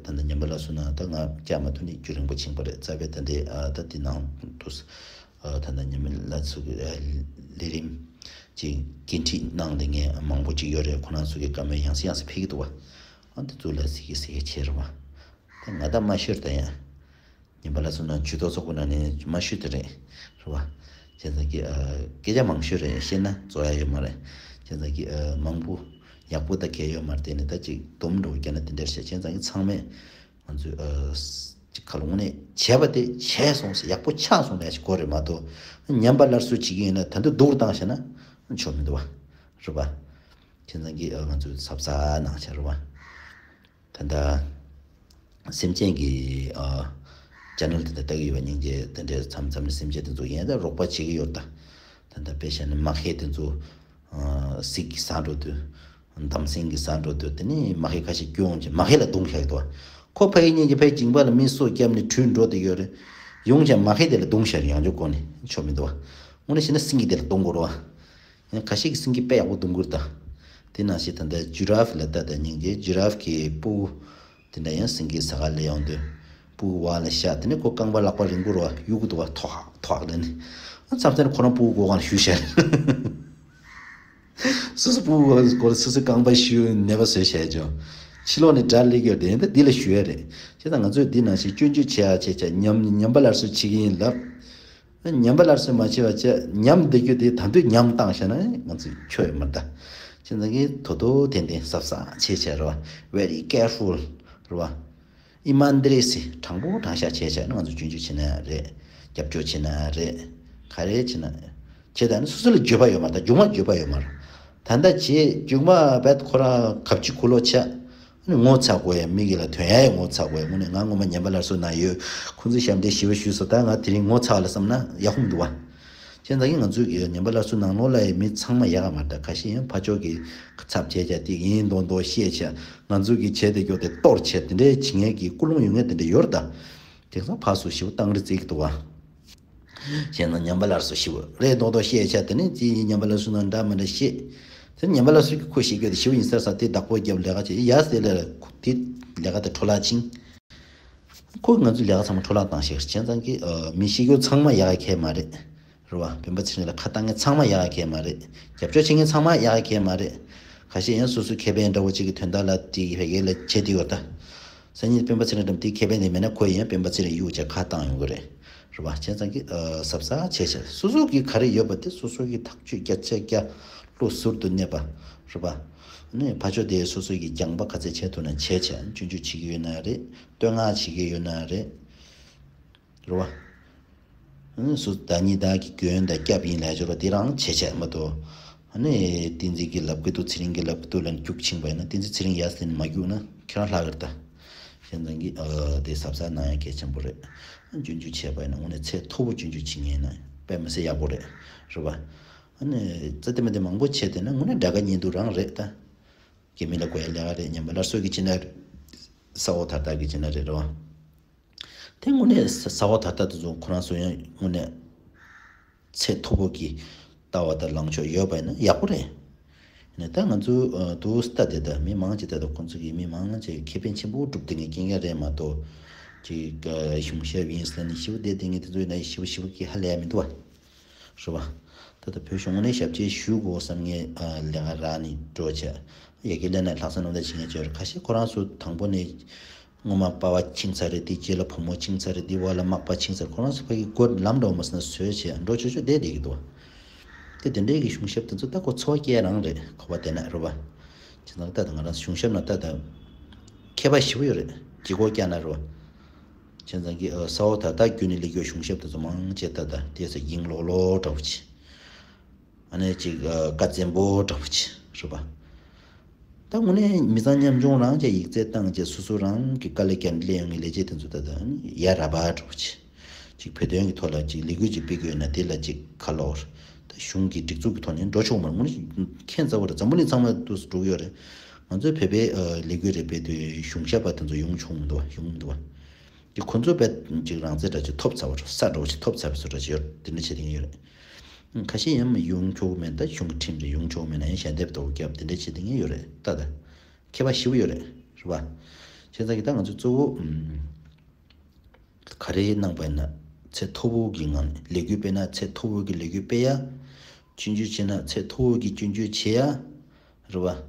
ད་ལྟ་ཉམས་པ་སླར་གསོ་ནང་ད་ང་བཅར་མ་ཐུབ་ནས་རྒྱུན་རིང་པོ་ཕྱིན་པ་རེད། རྩ་བའི་ད་ལྟའི་ཨ་ད་དེ་ནང་དུ་ཨ་ད་ལྟ་ཉམས་པ་སླར་གསོ་གི་ཨ་ལས་རིམ་ཅིག་འགན་འཁྲི་གནང་བསྡད་མཁན་མང་པོ་ཅིག་ཡོད་རེད། ཁོ་རང་ཚོ་གི་བཀའ་མོལ་ཡང་སེ་ཡང་སེ་ཕེབས་ཀྱི་འདུག་བ། ཨ་དེ་ཚོ་ལ་གཟིགས་ཀྱི་གཟིགས་ཀྱི་བྱེད་རེད་བ། ད་ང་ད་མ་ཤོར་ད་ཡང་། ཉམས་པ་སླར་གསོ་ནང་ཇུས་གཏོགས་ཚོགས་པ་ནང་ནས་མ་ཞུས་དེ་རེད། རེད་བ། བྱས་ཙང་གི་ཨ་སྐད་ཆ་མང་ཤོས་རེད། བཤད་ན་རྩོ་ཡ་ཡོད་མ་རེད། བྱས་ཙང་གི་ཨ་མང་པོ་ཡག་པོ་ད་གལ་ཡོད་མ་རེད། དེ་ནི་ད་ཅིག་སྡོམ་འགྲོ་རྒྱ་ན་དེ་འདྲར་བཤད། བྱས་ཙང་གི་ཚང་མས་ང་ཚོས་ཨ་ཅིག་ཁ་ལོང་ནས་བྱས་པ་དེ་བྱས་སོང་ཟེར། ཡག་པོ་ཆགས་སོང་ལས་ཞིག་གོ་རེད་མ་གཏོགས། ཉམས་པ་སླར་གསོ་བྱེད་ཀྱི་ཡིན་ན་ད་དུང་སྡུག་རུ་བཏང་བཞག་ན་ཆོ་མི་འདུག་བ། རེད་བ། བྱས་ཙང་གི་ཨ་ང་ཚོས་གཟབ་གཟབ་གནང་བྱ། རེད་བ། ད་ལྟ་སེམས་ཅན་གྱི་ཨ་ཅེ་ནལ་དེ་འདྲ་ལྟ་གི་ཡོད་པ་སྙིང་རྗེ། དེ་འདྲའི་མཚམས་མཚམས་ནས་སེམས་ཅན་དེ་ཚོ་ཡང་ད་རོགས་པ་བྱེད་ཀྱི་ཡོད་ད། ད་ལྟ་དཔེ་བཞག་ན་མ་ཧེ་དེ་ཚོ་ཨ་སིག་གིས་ཟ་འགྲོ་དུས། འདམ་སེང་གིས་ཟ་འགྲོ་དུས་དེ་ནས་མ་ཧེ་ཁ་ཤས་སྐྱོ་འོང་བྱས་མ་ཧེ་ལ་རྡུང་བཞག་ཡོད་དོ། ཁོ་ཕ་གི་གཉིས་ཀྱིས་ཕ་གི་མཇིང་པ་ལ་མི་སོ་བརྒྱབ་ནས་བྲོས་འགྲོ་དེ་ཡོད་རེད། ཡོང་བྱས་མ་ཧེ་དེ་ལ་རྡུང་བཞག་ཡང་འཇོག་གོ་ནས་ཆོ་མི་འདུག་བ། དངོས་གནས་བཤད་ན་སེང་གེ་དེ་ལ་རྡུང་དགོས་རེད་བ། ཡང་ཁ་ཤས་ཀྱིས་སེང་གེ་དཔེ་ཡག་པོ་རྡུང་གི་རེད་ད། དེ་ནང་བཞིན་ད་ལྟ་ཇི་ར་ཧྥ་ལ་ལྟ་དང་། སྙིང་རྗེ་ཇི་ར་ཧྥ་གི་སྤུ་གུ་དེ་འདྲ་ཡང་སེང་གེས་ཟ་ག་སླེབས་ཡོང་དུས་སྤུ་གུ་འོག་ལ་བཞག་དེ་ནས་ཁོ་རྐང་པ་ལག་པ་རིང་པོ་རེད་བ། གཡུག་གི་འདུག་བ། ཐོག་ཐོག་ལ་ནི། མཚམས་མཚམས་ཁོ་རང་སྤུ་གུ་སྒོ་ཁང་ལ་གཞུས་བཞག་སོ་སོ་སྤུ་གུ་སྒོ་ལ་སོ་སོའི་རྐང་པ་གཞུས་ནད་པ་བཟོས་བཞག་ཅོ། ཕྱི་ལོགས་ནས་དགྲ་སླེབས་ཀྱི་ཡོད་དེ་ཡིན་ད་འདི་ལ་གཞུ་ཡ་རེད། བྱས་ཙང་ང་ཚོས་འདི་ནང་བཞིན་སྐྱོན་བརྗོད་བྱེད་ཡ་བྱས་བྱས་ཉམས་ཉམས་པ་སླར་གསོ་བྱེད་ཀྱི་ཡིན་ལབ། ཉམས་པ་སླར་གསོ་མ་བྱས་པ་བྱས་ཉམས་བསྡད་རྒྱུ་དེ་ད་དུང་ཉམས་བཏང་བཞག་ན་ང་ཚོས་ཆོ་ཡོད་མ་རེད་ད། བྱས་ཙང་གི་དོ་དོ་ཐེན་ཐེན་གཟབ་གཟབ་བྱས་བྱས་རེད་བ། Very careful རེད་བ། ཨི་མན་དེ་རེ་སི་དྲང་པོ་དྲང་བཞག་བྱས་བྱས་ན་ང་ཚོ་སྐྱོན་བརྗོད་བྱེད་ན་ཡང་རེད། རྒྱབ་སྐྱོར་བྱེད་ན་ཡང་རེད། ག་རེ་བྱེད་ན་ཡང་། བྱས་ཙང་ནི་སོ་སོ་ལ་འགྱོད་པ་ཡོད་མ་རེད་ད། མཇུག་མ་འགྱོད་པ་ཡོད་མ་རེད། ད་ལྟ་བྱས་མཇུག་མ་བས་ཁོ་རང་གབ་ཅི་ཁུ་ལོ་ཆགས། ཨ་ནི་ངོ་ཚ་དགོས་ཡ། མི་གི་ལ་དོན་ཡ་ཡི་ངོ་ཚ་དགོས་ཡ། དངོས་གནས་ང་སྔོན་མ་ཉམས་པ་སླར་གསོ་ནང་ཡོད། ཁོང་ཚོས་ཞབས་འདྲེན་ཞི་བ་ཞུས་སོང་། ད་ང་དེ་རིང་ངོ་ཚ་བ་ལ་བསམ་ན་ཡག་ཧུམ་འདུག་བ། བྱས་ཙང་གི་ང་ཚོས་ཀྱི་ཉམས་པ་སླར་གསོ་ནང་ལོགས་ལ་ཡི་མི་ཚང་མ་ཡག་ག་མ་རེད་ད། ཁ་ཤས་ཡང་ཕར་ཕྱོགས་ཀྱི་ཚབ་བྱས་བྱས་དེ་ཡིན་མདོག་མདོག་བཤད་བྱས། ང་ཚོས་ཀྱི་བྱས་དེ་སྐྱོ་དེ་གཏོར་བྱས་དེ་འདྲའི་བྱེད་མཁན་གྱི་ཀུན་སློང་ཡོད་མཁན་དེ་འདྲ་ཡོད་རེད་ད། དེང་སང་ཕར་ཚུར་ཞི་བ་བཏང་རེས་བྱེད་ཀྱི་འདུག་བ། བྱས་ན་ཉམས་པ་སླར་གསོ་ཞི་བ་རེད་མདོག་མདོག་བཤད་བྱས། དེ་ནས་དེ་ཡིན་ཉམས་པ་སླར་གསོ་ནང་འདྲ་མི་འདྲ་བཤད། དེ་ཉམས་པ་སླར་གསོ་གི་ཁོ་བཤད་རྒྱུ་དེ་ཞི་བ་ཡིན་ས་རེད་ས། དེ་བདག་པོ་རྒྱབ་ལས་ཀ་བྱེད་ཡ་ཟེར་ལས་རེད། དེ་ལས་ཀ་དེ་འཕྲོ་བརླག་ཕྱིན། ཁོ་ང་ཚོའི་ལས་ཀ་ཚང་མ་འཕྲོ་བརླག་བཏང་ཤག་བྱས་ཙང་གི་ཨ་མི་བཤད་རྒྱུ་ཚང་མ་ཡག་ག་མ་རེད། རེད་བ། སྤེན་པ་ཚེ་རིང་ལ་ཁ་བཏང་མཁན་ཚང་མ་ཡག་ག་མ་རེད། རྒྱབ་སྐྱོར་བྱེད་མཁན་ཚང་མ་ཡག་ག་མ་རེད། ཁ་ཤས་ཡང་སོ་སོའི་ཁེ་ཕན་འདྲ་བོ་གཅིག་གི་དོན་དག་ལ་དེ་གི་བེད་སྐྱེལ་ལ་བྱེད་དེ་ཡོད་ད། སང་ཉིན་སྤེན་པ་ཚེ་རིང་འགྲམ་དེའི་ཁེ་ཕན་དེ་མེད་ན་ཁོ་ཡིན་ཡང་སྤེན་པ་ཚེ་རིང་གཡུག་བྱས་ཁ་བཏང་ཡོང་གི་རེད། རེད་བ། བྱས་ཙང་གི་ཨ་གཟབ་གཟབ་བྱས་བྱས་སོ་སོ་གི་ག་རེ་ཡོད་པ་དེ་སོ་སོ་གི་ཐག་གཅོད་རྒྱ་ཆེ་རྒྱ་བློ་ཟུར་དུ་གནས་པ། རེད་བ། ནས་ཕར་ཕྱོགས་དེ་སོ་སོ་གི་སྦྱངས་པ་ག་ཚད་བྱས་ཐུབ་ན་བྱས་བྱས། སྐྱོན་བརྗོད་བྱེད་ཀྱི་ཡོད་ན་རེད། བསྟོད་བསྔགས་བྱེད་ཀྱི་ཡོད་ན་རེད། རེད་བ། སུ་བདག་ཉིད་བདག་གི་མགོན་དང་སྐྱབས་ཡིན་ལབ་ཡོད་པ་དེ་རང་བྱས་བྱས་མ་གཏོགས། ཨ་ནི་བསྟན་འཛིན་གྱིས་ལབ་ཀྱི་འདུག་ཚེ་རིང་གིས་ལབ་ཀྱི་འདུག་ལབ་ནས་རྒྱུག་ཕྱིན་པ་ཡིན་ན། བསྟན་འཛིན་ཚེ་རིང་ཡར་ཟེར་ནས་མ་རྒྱུག་ན་ཁྱེད་རང་ལྷག་གི་རེད་ད། བྱས་ཙང་གི་ཨ་དེ་གཟབ་གཟབ་གནང་ཡ་གལ་ཆེན་པོ་རེད། སྐྱོན་བརྗོད་བྱས་པ་ཡིན་ན་དངོས་གནས་ཚད་མཐོ་པོ་སྐྱོན་བརྗོད་བྱེད་མཁན་ཡིན་ན་དཔེ་མི་སྲིད་ཡག་པོ་རེད། རེད་པ། ཨ་ནི་རྩ་དེ་མ་དེ་མང་པོ་བྱས་དེ་ན་དངོས་གནས་དགྲ་དགའ་གཉེན་སྡུག་རང་རེད་ད། རྒྱ་མི་ལ་དགོས་ཡ་ལས་ཀ་རེད། ཉམས་པ་སླར་གསོ་གི་བྱེད་ན་རེད། ས་འོག་དར་ཐག་གི་བྱེད་ན་རེད། རེད་པ། དེ་དངོས་གནས་ས་འོག་དར་ཐག་དེ་ཚོ་ཁོ་རང་ཚོ་ཡང་དངོས་གནས་ཚད་མཐོ་པོ་གི་ལྟ་བ་དང་ལངས་ཕྱོགས་ཡོད་པ་ཡིན་ན་ཡག་པོ་རེད། ཡིན་ན་ད་ང་ཚོ་ཨ་དུ་ལྟ་དེ་ད་མི་མང་ཆེ་ད་ད་ཁོང་ཚོ་གི་མི་མང་ཆེ་ཁེ་ཕན་ཆེན་པོ་སྒྲུབ་བསྡད་མཁན་རྐྱང་རྐྱང་རེད་མ་གཏོགས། ཅིག་གཞུང་ཞབས་ཡིན་ཟེར་ནས་ཞེ་པོ་བསྡད་བསྡད་མཁན་དེ་ཚོ་ཡིན་ན་ཞེ་པོ་ཞེ་པོ་གི་ཧ་ལས་ཡ་མི་འདུག་བ། རེད་པ། ད་ལྟ་བོད་གཞུང་ནས་ཞབས་ཕྱི་ཞུ་དགོས་བསམ་མཁན་ཨ་ལས་ཀ་རག་ནས་འགྲོ་བྱས། ཡ་གི་ལས་ནས་ལྷག་བསམ་རྣམ་དག་བྱེད་མཁན་ཅིག་ཡོད་རེད། ཁ་ཤས་ཁོ་རང་ཚོ་དང་པོ་ནས་སྔོན་མ་པ་ཕ་ཕྱིན་ཚར་རེད། དེ་རྗེས་ལ་བུ་མོ་ཕྱིན་ཚར་རེད། དེ་བར་ལ་མག་པ་ཕྱིན་ཚར། ཁོ་རང་ཚོ་ཕ་གི་སྒོ་ལམ་འདྲ་བོ་མ་ཟིན་ན་བཟོས་བྱས་འགྲོ་ཆོག་ཆོག་བསྡད་བསྡད་ཀྱི་འདུག་བ། དེ་དེ་འདྲའི་གི་གཞུང་ཞབས་དེ་ཚོ་ད་ཁོ་འཚོ་བ་སྐྱེལ་རང་རེད། ཁོ་པ་དེ་ན་རེད་པ། བྱས་ཙང་ད་ད་ང་རང་གཞུང་ཞབས་ན་ད་ད་མཁས་པ་ཞེ་པོ་ཡོད་རེད། ལྗིད་ཁོག་རྒྱག་ན་རེད་པ། བྱས་ཙང་གི་ཨ་ས་འོག་དར་ཐག་བརྒྱུད་ནས་སླེབས་ཡོད་གཞུང་ཞབས་དེ་ཚོ་མང་ཆེ་ད་ད་དེ་ཚོ་ཡིན་ལོག་ལོག་འདྲ་བོ་ཅིག་ཨ་ནི་ཅིག་ཨ་བཀའ་བཙན་པོ་འདྲ་བོ་ཅིག་རེད་པ། ད་དངོས་གནས་མི་ཚང་ཉམ་ཆུང་རང་ཅག་ཡིག་ཚད་བཏང་བྱས་སོ་སོ་རང་གི་དཀའ་ལས་བརྒྱབ་ནས་སླེབས་ཡོང་གི་ལས་བྱེད་དེ་ཚོ་ད་ད་ཡ་ར་བ་འདྲ་བོ་ཅིག་ཅིག་བོད་དོན་གྱི་ཐོག་ལ་ཅིག་ལས་འགུལ་ཅིག་སྤེལ་གྱི་ཡོད་ན་དེ་ལ་ཅིག་ཁ་ལོག་ད་གཞུང་གི་སྒྲིག་འཛུགས་ཀྱི་ཐོག་ནས་འགྲོ་ཆོག་མ་རེད། དངོས་གནས་ཁྱད་མཚར་པོ་རེད། འཛམ་བུ་གླིང་ཚང་མ་དུ་འགྲོ་གི་ཡོད་རེད། ང་ཚོའི་བོད་པའི་ཨ་ལས་འགུལ་རེ་སྤེལ་དུས་གཞུང་ཞབས་པ་དེ་ཚོ་ཡོང་ཆོག་མི་འདུག་བ། ཡོང་མི་འདུག་བ། དེ་ཁོ་ཚོ་དཔེ་ཅིག་རང་བཙན་འདྲ་ཅིག་ཐོབ་ཚར་བ་རེད། ས་འདྲ་བོ་ཅིག་ཐོབ་ཚར་བ་བཟོ་འདྲ་ཅིག་ཡོད་རེད། དེ་འདྲ་བྱེད་མཁན་ཡོད་རེད། ཁ་ཤས་ཡང་ཡོང་ཆོག་མེད། ད་གཞུང་གི་ཁྲིམས་རེད། ཡོང་ཆོག་མེད་ན་ཡང་ཞལ་འདེབས་ཏོག་བརྒྱབ་དེ་འདྲ་བྱེད་མཁན་ཡོད་རེད། ད་ད་མཁས་པ་ཞེ་པོ་ཡོད་རེད། རེད་པ། བྱས་ཙང་གི་ད་ང་ཚོ་གཙོ་བོ་ཨམ། ག་རེ་གནང་པ་ཡིན་ན་ཚད་མཐོ་པོ་གི་ངང་ནས་ལས་འགུལ་སྤེལ་ན་ཚད་མཐོ་པོ་གི་ལས་འགུལ་སྤེལ་ཡ། སྐྱོན་བརྗོད་བྱས་ན་ཚད་མཐོ་པོ་གི་སྐྱོན་བརྗོད་བྱེད་ཡ། རེད་པ།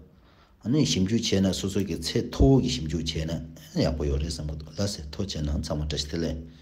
ཨ་ནི་ཞིབ་འཇུག་བྱས་ན་སོ་སོ་གི་ཚད་མཐོ་པོ་གི་ཞིབ་འཇུག་བྱས་ན་ཡག་པོ་ཡོད་རེད་བསམ་གི་འདུག་ལགས་སེ། ཐུགས་རྗེ་གནང་། ཚང་མ་བཀྲ་ཤིས་བདེ་ལེགས།